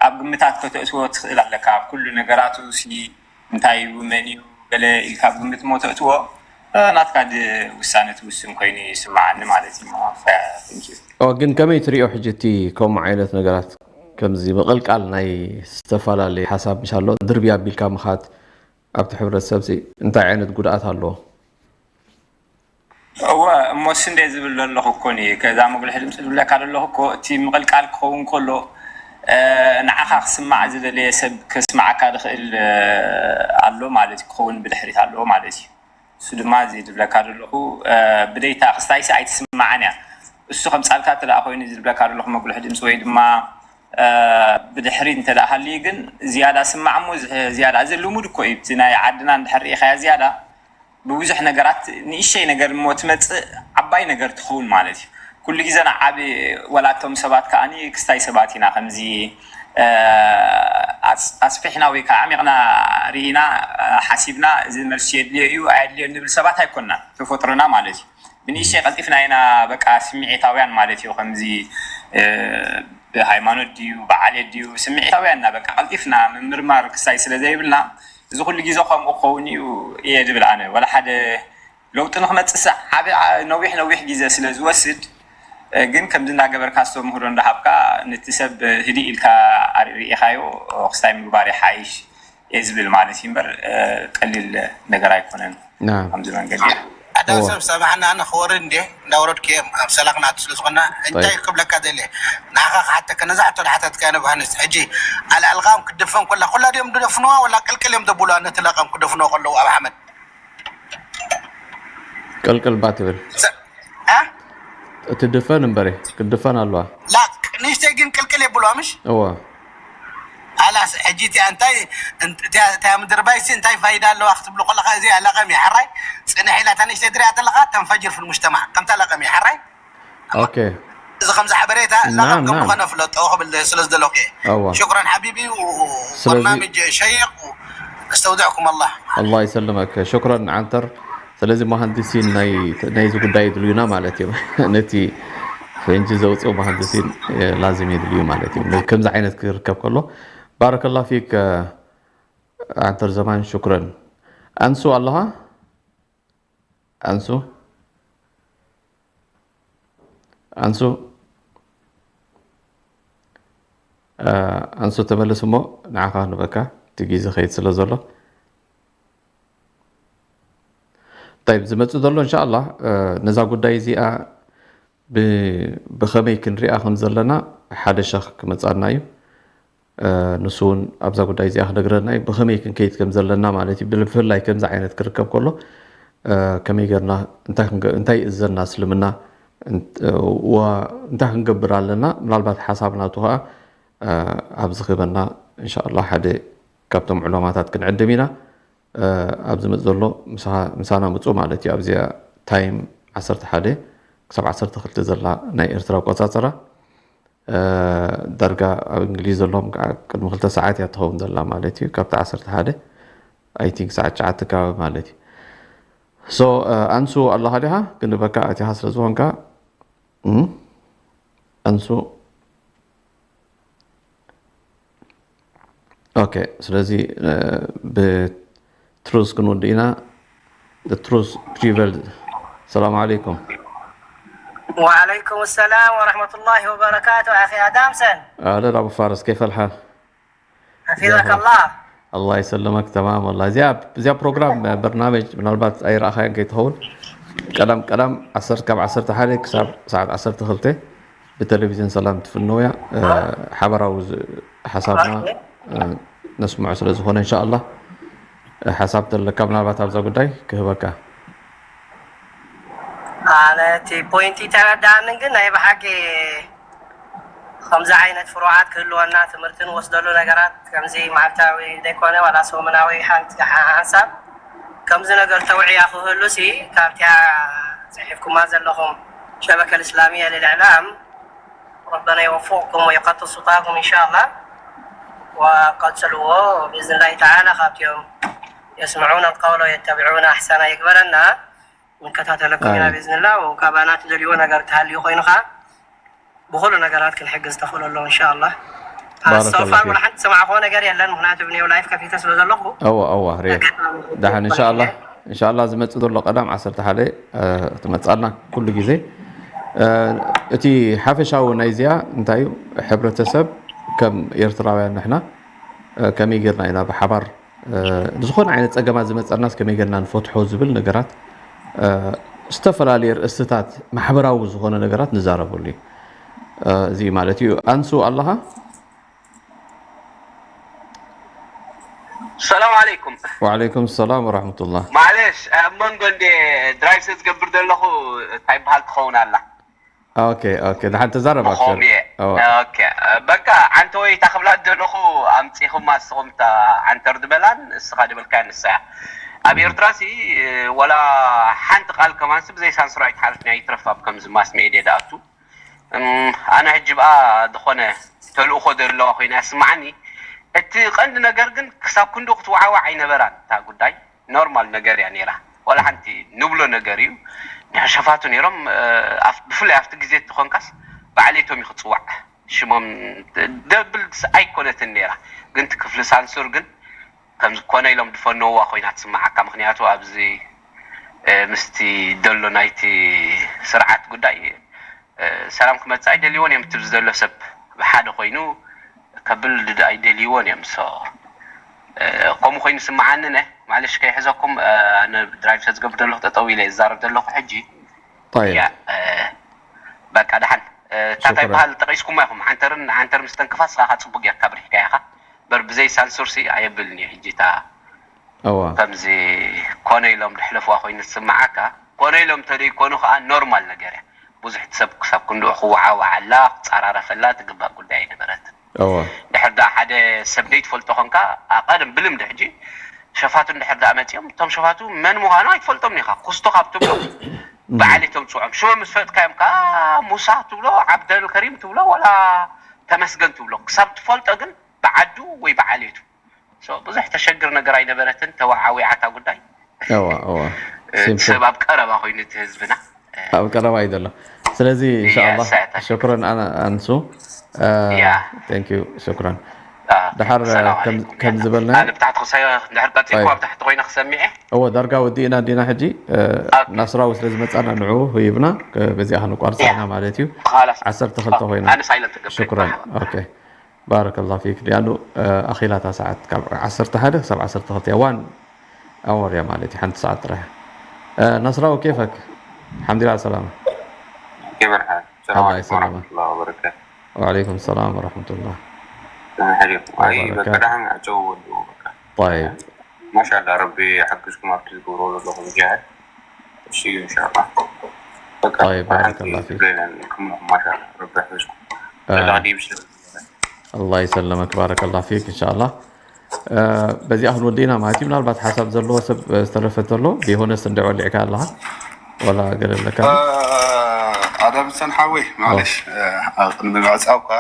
ኣብ ግምታት ከተእትዎ ትኽእል ኣለካ። ኣብ ኩሉ ነገራቱ ሲ እንታይ እዩ፣ መን እዩ፣ ገለ ኢልካ ኣብ ግምት እሞ ተእትዎ፣ እ፣ ናትካ ድ-፣ ውሳነ ትውስን ኮይኑ ይስምዓኒ ማለት እዩ። እ፣ thank you። ኦ፣ ግን ከመይ ትሪኦ ሕጂ እቲ ከምኡ ዓይነት ነገራት፣ ከምዚ ምቕልቃል ናይ ዝተፈላለየ ሓሳብ ምሽ ኣሎ፣ ድርቢ ኣቢልካ ምኻድ ኣብቲ ሕብረተሰብ ሲ እንታይ ዓይነት ጉድኣት ኣለዎ? እወ፣ እሞስ እንደ ዝብል ዘለኹ እኮ ኒ፣ ከዛ መጉልሒ ድምፂ ዝብለካ ዘለኹ እኮ፣ እቲ ምቕልቃል ክኸውን ከሎ፣ እ፣ ንዓኻ ክስማዕ ዝደለየ ሰብ ከስማዓካ ዝኽእል፣ እ፣ ኣሎ ማለት እዩ፣ ክኸውን ብድሕሪት ኣለዎ ማለት እዩ። እሱ ድማ እዚ ዝብለካ ዘለኹ፣ እ፣ ብደይታ ክስታይሲ ኣይትስማዓን እያ። እሱ ከምፃልካ እንተ ደኣ ኮይኑ፣ እዚ ዝብለካ ዘለኹ መጉልሒ ድምፂ ወይ ድማ፣ እ፣ ብድሕሪት እንተ ደኣ ሃልዩ ግን ዝያዳ ስማዕ እሞ፣ ዝ-፣ ዝያዳ፣ እዚ ልሙድ እኮ እዩ። እቲ ናይ ዓድና እንድሕር ርኢኻያ ዝያዳ ብብዙሕ ነገራት ንእሽተይ ነገር እሞ ትመጽእ ዓባይ ነገር ትኸውን ማለት እዩ። ኩሉ ግዜ ንዓቢ ወላቶም ሰባት ከኣኒ ክስታይ ሰባት ኢና ከምዚ፣ እ፣ ኣስ-፣ ኣስፊሕና ወይ ከዓ ዓሚቕና ርኢና፣ እ፣ ሓሲብና እዚ መልሲ የድልዮ እዩ ኣየድልዮ ንብል ሰባት ኣይኮንና ተፈጥሮና ማለት እዩ። ብንእሽተይ ቀልጢፍና ኢና በቃ ስምዒታውያን ማለት እዩ። ከምዚ፣ እ፣ ብሃይማኖት ድዩ ብዓሌት ድዩ ስምዒታውያን ኢና በቃ ቀልጢፍና ምምርማር ክስታይ ስለ ዘይብልና እዚ ኩሉ ግዜ ከምኡ ክኸውን እዩ እየ ዝብል ኣነ። ወላ ሓደ ለውጢ ንክመፅእ ዓብ-፣ ዓ-፣ ነዊሕ ነዊሕ ግዜ ስለ ዝወስድ፣ እ፣ ግን ከምዚ እንዳገበርካ ኣስተምህሮ እንዳሃብካ ነቲ ሰብ ህድእ ኢልካ ኣር-፣ ርኢኻዮ ክስታይ ምግባር ይሓይሽ እየ ዝብል ማለት እዩ እምበር፣ እ፣ ቀሊል ነገር ኣይኮነን። ናም። ከምዚ መንገዲ። ኣዳም እዎ። ሰብ ሰማዕና፣ ኣነ ክወርድ እንዴ እንዳወረድኩ እየ ኣብ ሰላኽ ናቱ ስለ ዝኾና፣ እንታይ ጠይብ። ክብለካ ደልየ? ንዓኻ ክሓተካ ነዛ ሕቶ ዝሓተትካ ዮሃንስ። ሕጂ ኣልኣልቃም ክትድፈን ኮላ፣ ኩላ ድዮም ዝደፍንዋ ወላ ቅልቅል እዮም ዘብሉዋ? ነቲ ለቀም ክደፍንዎ ከለዉ ኣብ ሓመድ። ቅልቅል ባ ትብል። ሰ-፣ ኣ? ትድፈን እምበሬ፣ ክትድፈን ኣለዋ። ላ፣ ንእሽተይ ግን ቅልቅል የብሉዋ፣ ምሽ? እዎ። ኣላስ፣ ሕጂ እቲኣ እንታይ፣ እን-፣ እቲኣ፣ እቲኣ ምድርባይሲ እንታይ ፋይዳ ኣለዋ ክትብሉ ከለኻ፣ እዚኣ ለቐም እያ። ሕራይ፣ ጽንሕ ኢላ እታ ንእሽተይ ትሪኣ ተለኻ፣ ተንፈጅር ፊ ልሙጅተማዕ። ከምታ ለቐም እያ። ሕራይ? ኦኬ። እዚ ከምዚ ሓበሬታ፣ ናም፣ ለቐም ከም ናም። ዝኾነ ፍለጦ ክብል ስለ ዝደለኹ እየ። እዋ። ሹክራን ሓቢቢ፣ ው-፣ ስለዚ በርናምጅ ሸይቕ፣ ው-፣ ነስተውድዕኩም ኣላህ። ኣላህ ይሰልመክ። ሹክራን ዓንተር። ስለዚ መሃንዲሲን ናይ፣ ናይዚ ጉዳይ የድልዩና ማለት እዮም። ነቲ ፈንጂ ዘውፅኡ መሃንዲሲን፣ እ፣ ላዚም የድልዩ ማለት እዩ። ከምዚ ዓይነት ክርከብ ከሎ። ባረከላህ ፊክ፣ እ፣ ዓንተር ዘማን፣ ሹክረን። ኣንሱ ኣለኻ? ኣንሱ? ኣንሱ? እ፣ ኣንሱ ተመለስ እሞ ንዓኻ ክንበካ፣ እቲ ግዜ ኸይድ ስለ ዘሎ። ጠይብ፣ ዝመጽእ ዘሎ እንሻኣላህ፣ እ፣ ነዛ ጉዳይ እዚኣ ብ-፣ ብኸመይ ክንሪኣ ከም ዘለና ሓደ ሸኽ ክመጻና እዩ። እ፣ ንሱ እውን ኣብዛ ጉዳይ እዚኣ ክነግረና እዩ፣ ብኸመይ ክንከይድ ከም ዘለና ማለት እዩ። ብፍላይ ከምዚ ዓይነት ክርከብ ከሎ፣ እ፣ ከመይ ጌርና፣ እንታይ ክንገ-፣ እንታይ ይእዘና እስልምና፣ እንት-፣ ዋ-፣ እንታይ ክንገብር ኣለና፣ ምናልባት ሓሳብ ናቱ ኸኣ፣ እ፣ ኣብዚ ክህበና እንሻኣላህ ሓደ ካብቶም ዑለማታት ክንዕድም ኢና። እ፣ ኣብ ዝመጽእ ዘሎ ምሳ-፣ ምሳና ምጹ ማለት እዩ። ኣብዚኣ ታይም ዓሰርተ ሓደ ክሳብ ዓሰርተ ክልተ ዘላ ናይ ኤርትራ ኣቆጻጽራ፣ እ፣ ዳርጋ ኣብ እንግሊዝ ዘለዎም ከዓ ቅድሚ ክልተ ሰዓት እያ ትኸውን ዘላ ማለት እዩ። ካብቲ ዓሰርተ ሓደ፣ ኣይ ቲንክ፣ ሰዓት ትሽዓተ ከባቢ ማለት እዩ። ሶ፣ እ፣ ኣንሱ ኣለኻ ዲኻ? ክንበካ ኣቲኻ ስለ ዝኾንካ፣ እም? ኣንሱ ኦኬ፣ ስለዚ፣ እ፣ ብትሩዝ ክንውድእ ኢና። ትሩዝ ፕሪቨል። ሰላም ዓለይኩም። وعليكم السلام ورحمة الله وبركاته، أخي أدامسن. أهلا أبو فارس، كيف الحال؟ حفظك الله. الله يسلمك، تمام والله. እዚኣ፣ እዚኣ ፕሮግራም፣ በርናመጅ ምናልባት ኣይረኣኻያን ከይትኸውን። ቀዳም ቀዳም ዓሰርተ ካብ ዓሰርተ ሓደ ክሳብ ሰዓት ዓሰርተ ክልተ ብቴሌቪዝን ሰላም ትፍንውያ ሓበራዊ ሓሳብና ነስምዖ ስለ ዝኾነ እንሻ ኣላ ሓሳብ ተለካ ምናልባት ኣብዛ ጉዳይ ክህበካ። ኣነ እቲ ፖይንቲ ተረዳኣንን ግን ናይ ብሓቂ ከምዚ ዓይነት ፍሩዓት ክህልወና ትምህርቲ ንወስደሉ ነገራት ከምዚ መዓልታዊ ዘይኮነ ዋላ ሰሙናዊ ሓንቲ ሓንሳብ ከምዚ ነገር ተውዕያ ክህሉ ሲ ካብቲያ ፅሒፍኩማ ዘለኹም ሸበከ ልእስላሚያ ልልዕላም ربنا يوفقكم ويقطر سطاكم إن شاء الله وقد سلوه بإذن الله تعالى خاتيهم يسمعون القول ويتبعون أحسنه يكبرنا نكتاتلكم هنا بإذن الله وكابانا تدريو نقر تهليو خوينخا ብኹሉ ነገራት ክንሕግዝ ተኽእሎ ኣሎ እንሻላ። ሶፋር ወላ ሓንቲ ዝሰማዕክዎ ነገር የለን፣ ምክንያቱ ብኔው ላይፍ ከፊተ ስለ ዘለኹ። እወ እወ ሬድ ዳሓን እንሻላ እንሻላ ዝመፅእ ዘሎ ቀዳም ዓሰርተ ሓደ ትመፃልና ኩሉ ግዜ። እቲ ሓፈሻዊ ናይዚኣ እንታይ እዩ? ሕብረተሰብ ከም ኤርትራውያን ንሕና ከመይ ጌርና ኢና ብሓባር ዝኾነ ዓይነት ፀገማት ዝመፀናስ ከመይ ጌርና ንፈትሖ ዝብል ነገራት ዝተፈላለየ ርእስትታት ማሕበራዊ ዝኾነ ነገራት ንዛረበሉ እዩ። እዚ ማለት እዩ። ኣንሱ ኣለኻ? ሰላም ዓለይኩም። ወዓለይኩም ሰላም ወራሕመቱላህ። ማለሽ ኣብ መንጎ እንደ ድራይቭ ስለ ዝገብር ዘለኹ እንታይ በሃል ትኸውን ኣላ። ኦኬ ኦኬ፣ ድሓን ተዛረብ። ብኸምኡ እየ። ኦኬ በቃ ዓንተ ወይ እታ ክብላ ዘለኹ ኣምፂኹማ ንስኹም እታ ዓንተር ዝበላን እስኻ ዝበልካያ ንሳ እያ። ኣብ ኤርትራ ሲ ወላ ሓንቲ ቃል ከማንሲ ብዘይ ሳንሱር ኣይትሓልፍን እያ፣ ይትረፍ ኣብ ከምዚ ማስ ሜድያ ድኣቱ። ኣነ ሕጂ ብኣ ዝኾነ ተልእኾ ዘለዋ ኮይና ይስምዓኒ። እቲ ቀንዲ ነገር ግን ክሳብ ክንድኡ ክትወዓዋዕ ኣይነበራን እታ ጉዳይ። ኖርማል ነገር እያ ነይራ። ዋላ ሓንቲ ንብሎ ነገር እዩ። ድሕሪ ሸፋቱ ነይሮም። ብፍላይ ኣብቲ ግዜ እቲ ኮንካስ ባዕለይቶም እዩ ክፅዋዕ ሽሞም ደብል ኣይኮነትን ነይራ። ግን እቲ ክፍሊ ሳንሱር ግን ከምዚ ኮነ ኢሎም ዝፈነውዋ ኮይና ትስምዓካ። ምክንያቱ ኣብዚ ምስቲ ዘሎ ናይቲ ስርዓት ጉዳይ ሰላም ክመፅእ ኣይደልይዎን እዮም። እቲ ዘሎ ሰብ ብሓደ ኮይኑ ከብል ኣይደልይዎን እዮም። ሶ ከምኡ ኮይኑ ስምዓኒ ነ ማለሽ ከይሕዘኩም። ኣነ ድራይቭ ስለ ዝገብር ዘለኹ ጠጠው ኢለ ዝዛረብ ዘለኹ ሕጂ። طيب ያ በቃ ደሓን እታ እንታይ በሃል ጠቂስኩማ ኢኹም። ዓንተርን ዓንተር ምስ ተንክፋ ስኻ ጽቡቅ ጌርካ ብሪሕካ ኢኻ። በር ብዘይ ሳንሱር ሲ ኣየብልን እዩ ሕጂ እታ እዋ ከምዚ ኮነ ኢሎም ድሕለፍዋ ኮይኑ ዝስምዓካ። ኮነ ኢሎም ተደይኮኑ ከዓ ኖርማል ነገር እያ። ብዙሕ ሰብ ክሳብ ክንድኡ ክወዓወዓላ ክፀራረፈላ ትግባእ ጉዳይ ኣይነበረትን። እዋ ድሕር ዳኣ ሓደ ሰብ ደይትፈልጦ ኮንካ ቀደም ብልምዲ ሕጂ ሸፋቱ እንድሕር ዳኣ መፂኦም እቶም ሸፋቱ መን ምዃኑ ኣይትፈልጦም ኒኻ። ኩስቶ ካብ ትብሎ ብዓሌቶም ፅውዖም ሽመ ምስ ፈጥካዮም ከዓ ሙሳ ትብሎ ዓብደልከሪም ትብሎ ወላ ተመስገን ትብሎ ክሳብ ትፈልጦ ግን ብዓዱ ወይ ብዓሌቱ ብዙሕ ተሸግር ነገር ኣይነበረትን። ተወዓዊዓታ ጉዳይ እዋ እዋ እቲ ሰብ ኣብ ቀረባ ኮይኑ እቲ ህዝብና ኣብ ቀረባ እዩ ዘሎ። ስለዚ እንሻላ ሽክረን ኣንሱ ያ ቴንክ ዩ ሽክረን። አ፣ ድሓር ሰላም ከም- ዓለይኩም። ከም ዝበልና ኣነ ብታሕቲ ክሳዮ ድሕር ቀፂልኩ طيب. ኣብ ታሕቲ ኮይነ ክሰሚዐ እዎ ዳርጋ ወዲእና ዲና ሕጂ ኦኬ። ናስራዊ ስለ ዝመፃና ንዑ ህይብና በዚኣ ክንቋርፃ ኢና ማለት እዩ። ኻላስ ዓሰርተ ክልተ ኮይና ኣነ ሳይለንት ገብረ ሽኩረን ኦኬ ባረከላ ፊክ ዲኣኑ ኣኺላታ ሰዓት ካብ ዓሰርተ ሓደ ክሳብ ዓሰርተ ክልተ ዋን ኣወር እያ ማለት እዩ ሓንቲ ሰዓት ጥራሕ ናስራዊ ኬፈክ ሓምድላ ሰላም كيف الحال؟ السلام الله عليكم يسلمك. ورحمة الله وبركاته. وعليكم السلام ورحمة الله أنا حليكم. أي وبركاته. بكرة عن عجو والبكرة. طيب ما شاء الله ربي يحققكم ما بتذكروا لكم جهد. شيء إن شاء الله. بكرة. طيب، بارك الله فيك. ليلة لكم ما شاء الله ربي يحفظكم. آه. الغديب شيء. الله يسلمك بارك الله فيك إن شاء الله በዚኣ ክንወድእና ማለት እዩ ምናልባት ሓሳብ ዘለዎ ሰብ ዝተረፈ ተሎ ቢሆነስ እንደ ወሊዕካ ኣለኻ ወላ ገለ ኣለካ ኣዳምሰን ሓወይ ማለሽ ቅድሚ ምዕፃውካ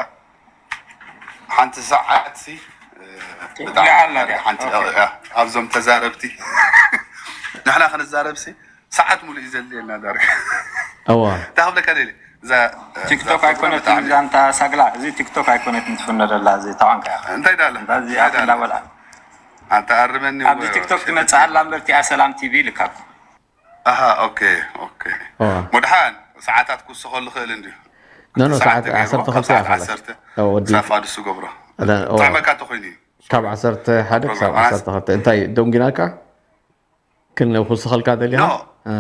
ሓንቲ ሰዓት ሲ ብጣዕሚ ሓንቲ ኣብዞም ተዛረብቲ ንሕና ክንዛረብ ሲ ሰዓት ሙሉእ እዩ ዘድልየና ዳርጋ እዋ እንታይ ክብለካ ደሊ እዛ ቲክቶክ ኣይኮነትን እዛ እንታ ሳግላ እዚ ቲክቶክ ኣይኮነትን ትፍነ ደላ እዚ ተቋንካ ኢኻ እንታይ ዳለ እዛ እዚ ኣፍ እንዳበልዓ ኣንተ ኣርመኒ ኣብዚ ቲክቶክ ትመፅእ ኣላ እምበር እቲኣ ሰላም ቲቪ ይልካኩም ኣሃ ኦኬ ኦኬ እዋ ሙድሓን ሰዓታት ክውስኸሉ ክእል እንድዩ ኖ ኖ ሰዓት ተገይሩ ዓሰርተ ካብ ክልተ ሰዓት እያ ኸለስ ዓሰርተ ወዲ ሳፋ ድሱ ገብሮ እዋ ጥዕመካ ተኮይኑ እዩ ካብ ዓሰርተ ሓደ ክሳብ ፕሮግራም ዓሰርተ ክልተ እንታይ ደንጊናካ ክንውስኸልካ ደሊኻ ኖ። እ።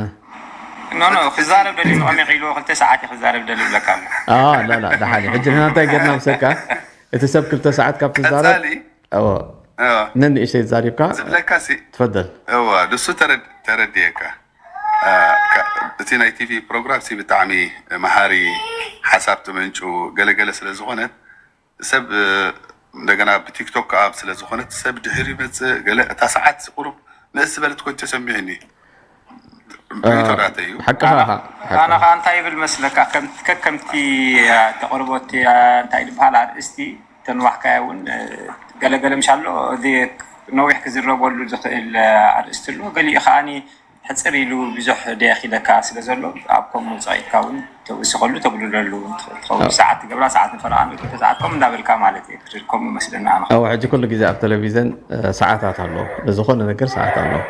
ኖ ኖ ክዛረብ ደልዩ ንቐሚቕ ኢልዎ ክልተ ሰዓት እዩ ክዛረብ ደልዩ ብለካ ኣሎ። لا لا ደሓን እዩ። ሕጂ ንሕና እንታይ ጌርና ምሰካ እቲ ሰብ ክልተ ሰዓት ካብ ትዛረብ ቀጻሊ እዎ እዎ፣ ነንእሽተይ ዛሪብካ ዝብለካ ሲ ትፈደል። እዋ ንሱ ተረድ- ተረድየካ። አ፣ ካ- እቲ ናይ ቲቪ ፕሮግራም ሲ ብጣዕሚ መሃሪ ሓሳብ ትምንጩ ገለገለ ስለ ዝኾነት ሰብ እ፣ እንደገና ብቲክቶክ ከዓ ስለ ዝኾነት ሰብ ድሕር ይመፅእ ገለ እታ ሰዓት ቁሩብ ንእስ ዝበለት ኮይን ተሰሚዕኒ ርእይቶ ናተይ እዩ። ሓቅኻ ኢኻ፣ ኣነ ሓቅኻ። ከዓ እንታይ ይብል መስለካ ከም ከከምቲ ተቕርቦቲ እንታይ ዝበሃል ኣርእስቲ ተንዋሕካያ እውን ገለገለ ምሽ ኣሎ እዚ ነዊሕ ክዝረበሉ ዝኽእል ኣርእስቲ ኣሎ ገሊኡ ከዓኒ ሕፅር ኢሉ ብዙሕ ደያኺለካ ስለ ዘሎ ኣብ ከምኡ ፀቂጥካ እውን ተወስኸሉ ተጉድለሉ ትኸውን ሰዓት ትገብራ ሰዓት ንፈረቓ ንክልተ ሰዓት ከምኡ እንዳበልካ ማለት እዩ ከምኡ መስለና ኣነ ኣብ ሕጂ ኩሉ ግዜ ኣብ ቴሌቪዝን እ፣ ሰዓታት ኣለዎ፣ ንዝኾነ ነገር ሰዓት ኣለዎ።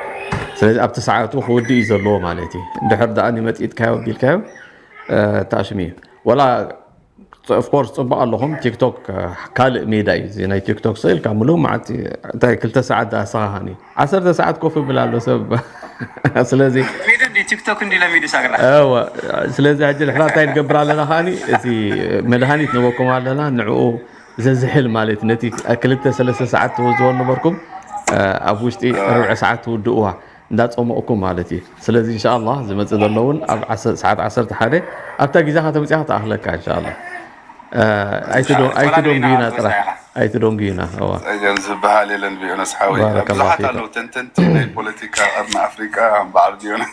ስለዚ ኣብቲ ሰዓቱ ክውድእ እዩ ዘለዎ ማለት እዩ። እንድሕር ደኣ ንመጢጥካዮ ቢልካዮ እ፣ ታሽሚ እዩ ወላ ኦፍኮርስ ፅቡቅ ኣለኹም። ቲክቶክ እ፣ ካልእ ሜዳ እዩ እዚ ናይ ቲክቶክ ስኢልካ ሙሉእ መዓልቲ እንታይ ክልተ ሰዓት ዳኣሰኻኻኒ ዓሰርተ ሰዓት ኮፍ ብል ኣሎ ሰብ ስለዚ ሚድ እንዲ ቲክቶክ እንዲ ለሚዱ ሳግላ እወ ስለዚ ሕጂ ንሕና እንታይ ንገብር ኣለና ከዓኒ እቲ መድሃኒት ንበኩም ኣለና ንዕኡ ዘዝሕል ማለት ነቲ ክልተ ሰለስተ ሰዓት ትወዝዎ ነበርኩም እ፣ ኣብ ውሽጢ ርብዒ ሰዓት ትውድእዋ እንዳፀመቕኩም ማለት እዩ። ስለዚ እንሻኣላ ዝመፅእ ዘሎ እውን ኣብ ዓሰ- ሰዓት ዓሰርተ ሓደ ኣብታ ግዜኻ ተመፂኻ ትኣኽለካ እንሻኣላ። እ፣ ኣይትዶ- ኣይትዶንጉዩና ጥራሕ ኣይትዶንጉዩና። እዋ ጸገም ዝበሃል የለን ቢዮነስ ሓወይ። ባረከላሁ ብዙሓት ፊኩም። ኣለዉ ተንተንቲ ናይ ፖለቲካ ቀርኒ ኣፍሪቃ ኣምበዓል ቢዮነስ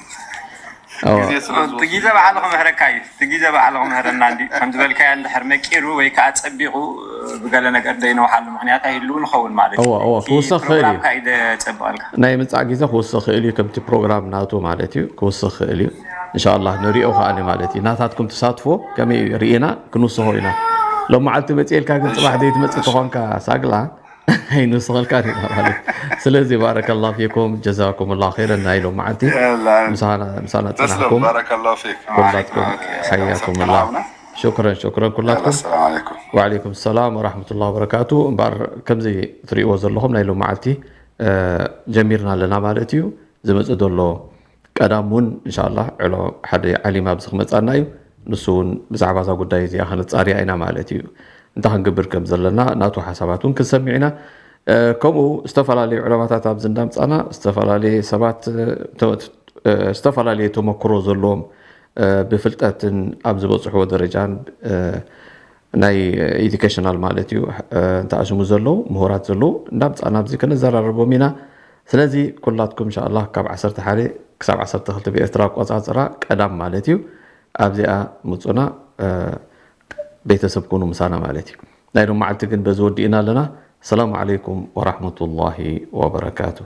እዋ ግዜ ስለ እቲ ግዜ በዓሉ ክምህረካ እዩ እቲ ግዜ በዓሉ ክምህረና እንዲ ከም ዝበልካዮ እንድሕር መቂሩ ወይ ከዓ ፀቢቑ ብገለ ነገር ዘይነውሓሉ ምክንያት ኣይህልው ንኸውን ማለት እዩ እዋ እዋ እቲ ክውሰኽ ክእል እዩ። ፕሮግራምካ እዩ ዘፀብቐልካ ናይ ምጻእ ግዜ ክውስኽ ክእል እዩ ከምቲ ፕሮግራም ናቱ ማለት እዩ ክውስኽ ክእል እዩ። እንሻላ ንሪኦ ከኣኒ ማለት እዩ ናታትኩም ተሳትፎ ከመይ እዩ ርኢና ክንውስኾ ኢና። ሎም መዓልቲ መፅኤልካ ግን ፅባሕ ዘይትመፅእ ተኾንካ ሳግላ ኣይንውስኸልካ ኢና ማለት እዩ። ስለዚ ባረከላ ፊኩም ጀዛኩም ላ ኸይረን ናይ ሎም መዓልቲ ምሳና ምሳና ተስለም ፅናሕኩም ባረከላሁ ፊክ። ኩላትኩም ሓያኩም ላ ሽክረን ሽክረን ኩላትኩም ሰላም ዓለይኩም። ወዓለይኩም ሰላም ወራሕመቱላ ወበረካቱ። እምበኣር ከምዚ ትርእይዎ ዘለኹም ናይ ሎም መዓልቲ እ፣ ጀሚርና ኣለና ማለት እዩ። ዝመፅእ ዘሎ ቀዳም እውን እንሻላ ዕሎ ሓደ ዓሊም ኣብዚ ክመፃና እዩ። ንሱ እውን ብዛዕባ እዛ ጉዳይ እዚኣ ከነፃርያ ኢና ማለት እዩ። እንታይ ክንግብር ከም ዘለና ናቱ ሓሳባት እውን ክንሰምዕ ኢና። እ፣ ከምኡ ዝተፈላለዩ ዕለማታት ኣብዚ እንዳምፃና ዝተፈላለየ ሰባት እ፣ ተ- እ፣ ዝተፈላለየ ተመክሮ ዘለዎም እ፣ ብፍልጠትን ኣብ ዝበፅሕዎ ደረጃን እ፣ ናይ ኤዱኬሽናል ማለት እዩ እ፣ እንተኣሽሙ ዘለዉ ምሁራት ዘለዉ እንዳምፃና ኣብዚ ከነዘራረቦም ኢና። ስለዚ ኩላትኩም እንሻላ ካብ ዓሰርተ ሓደ ክሳብ ዓሰርተ ክልተ ብኤርትራ ኣቆፃፅራ ቀዳም ማለት እዩ ኣብዚኣ ምፁና እ፣ ቤተሰብ ኩኑ ምሳና ማለት እዩ። ናይ ሎም መዓልቲ ግን በዚ ወዲእና ኣለና። ሰላሙ ዓለይኩም ወራሕመቱላሂ ወበረካቱ።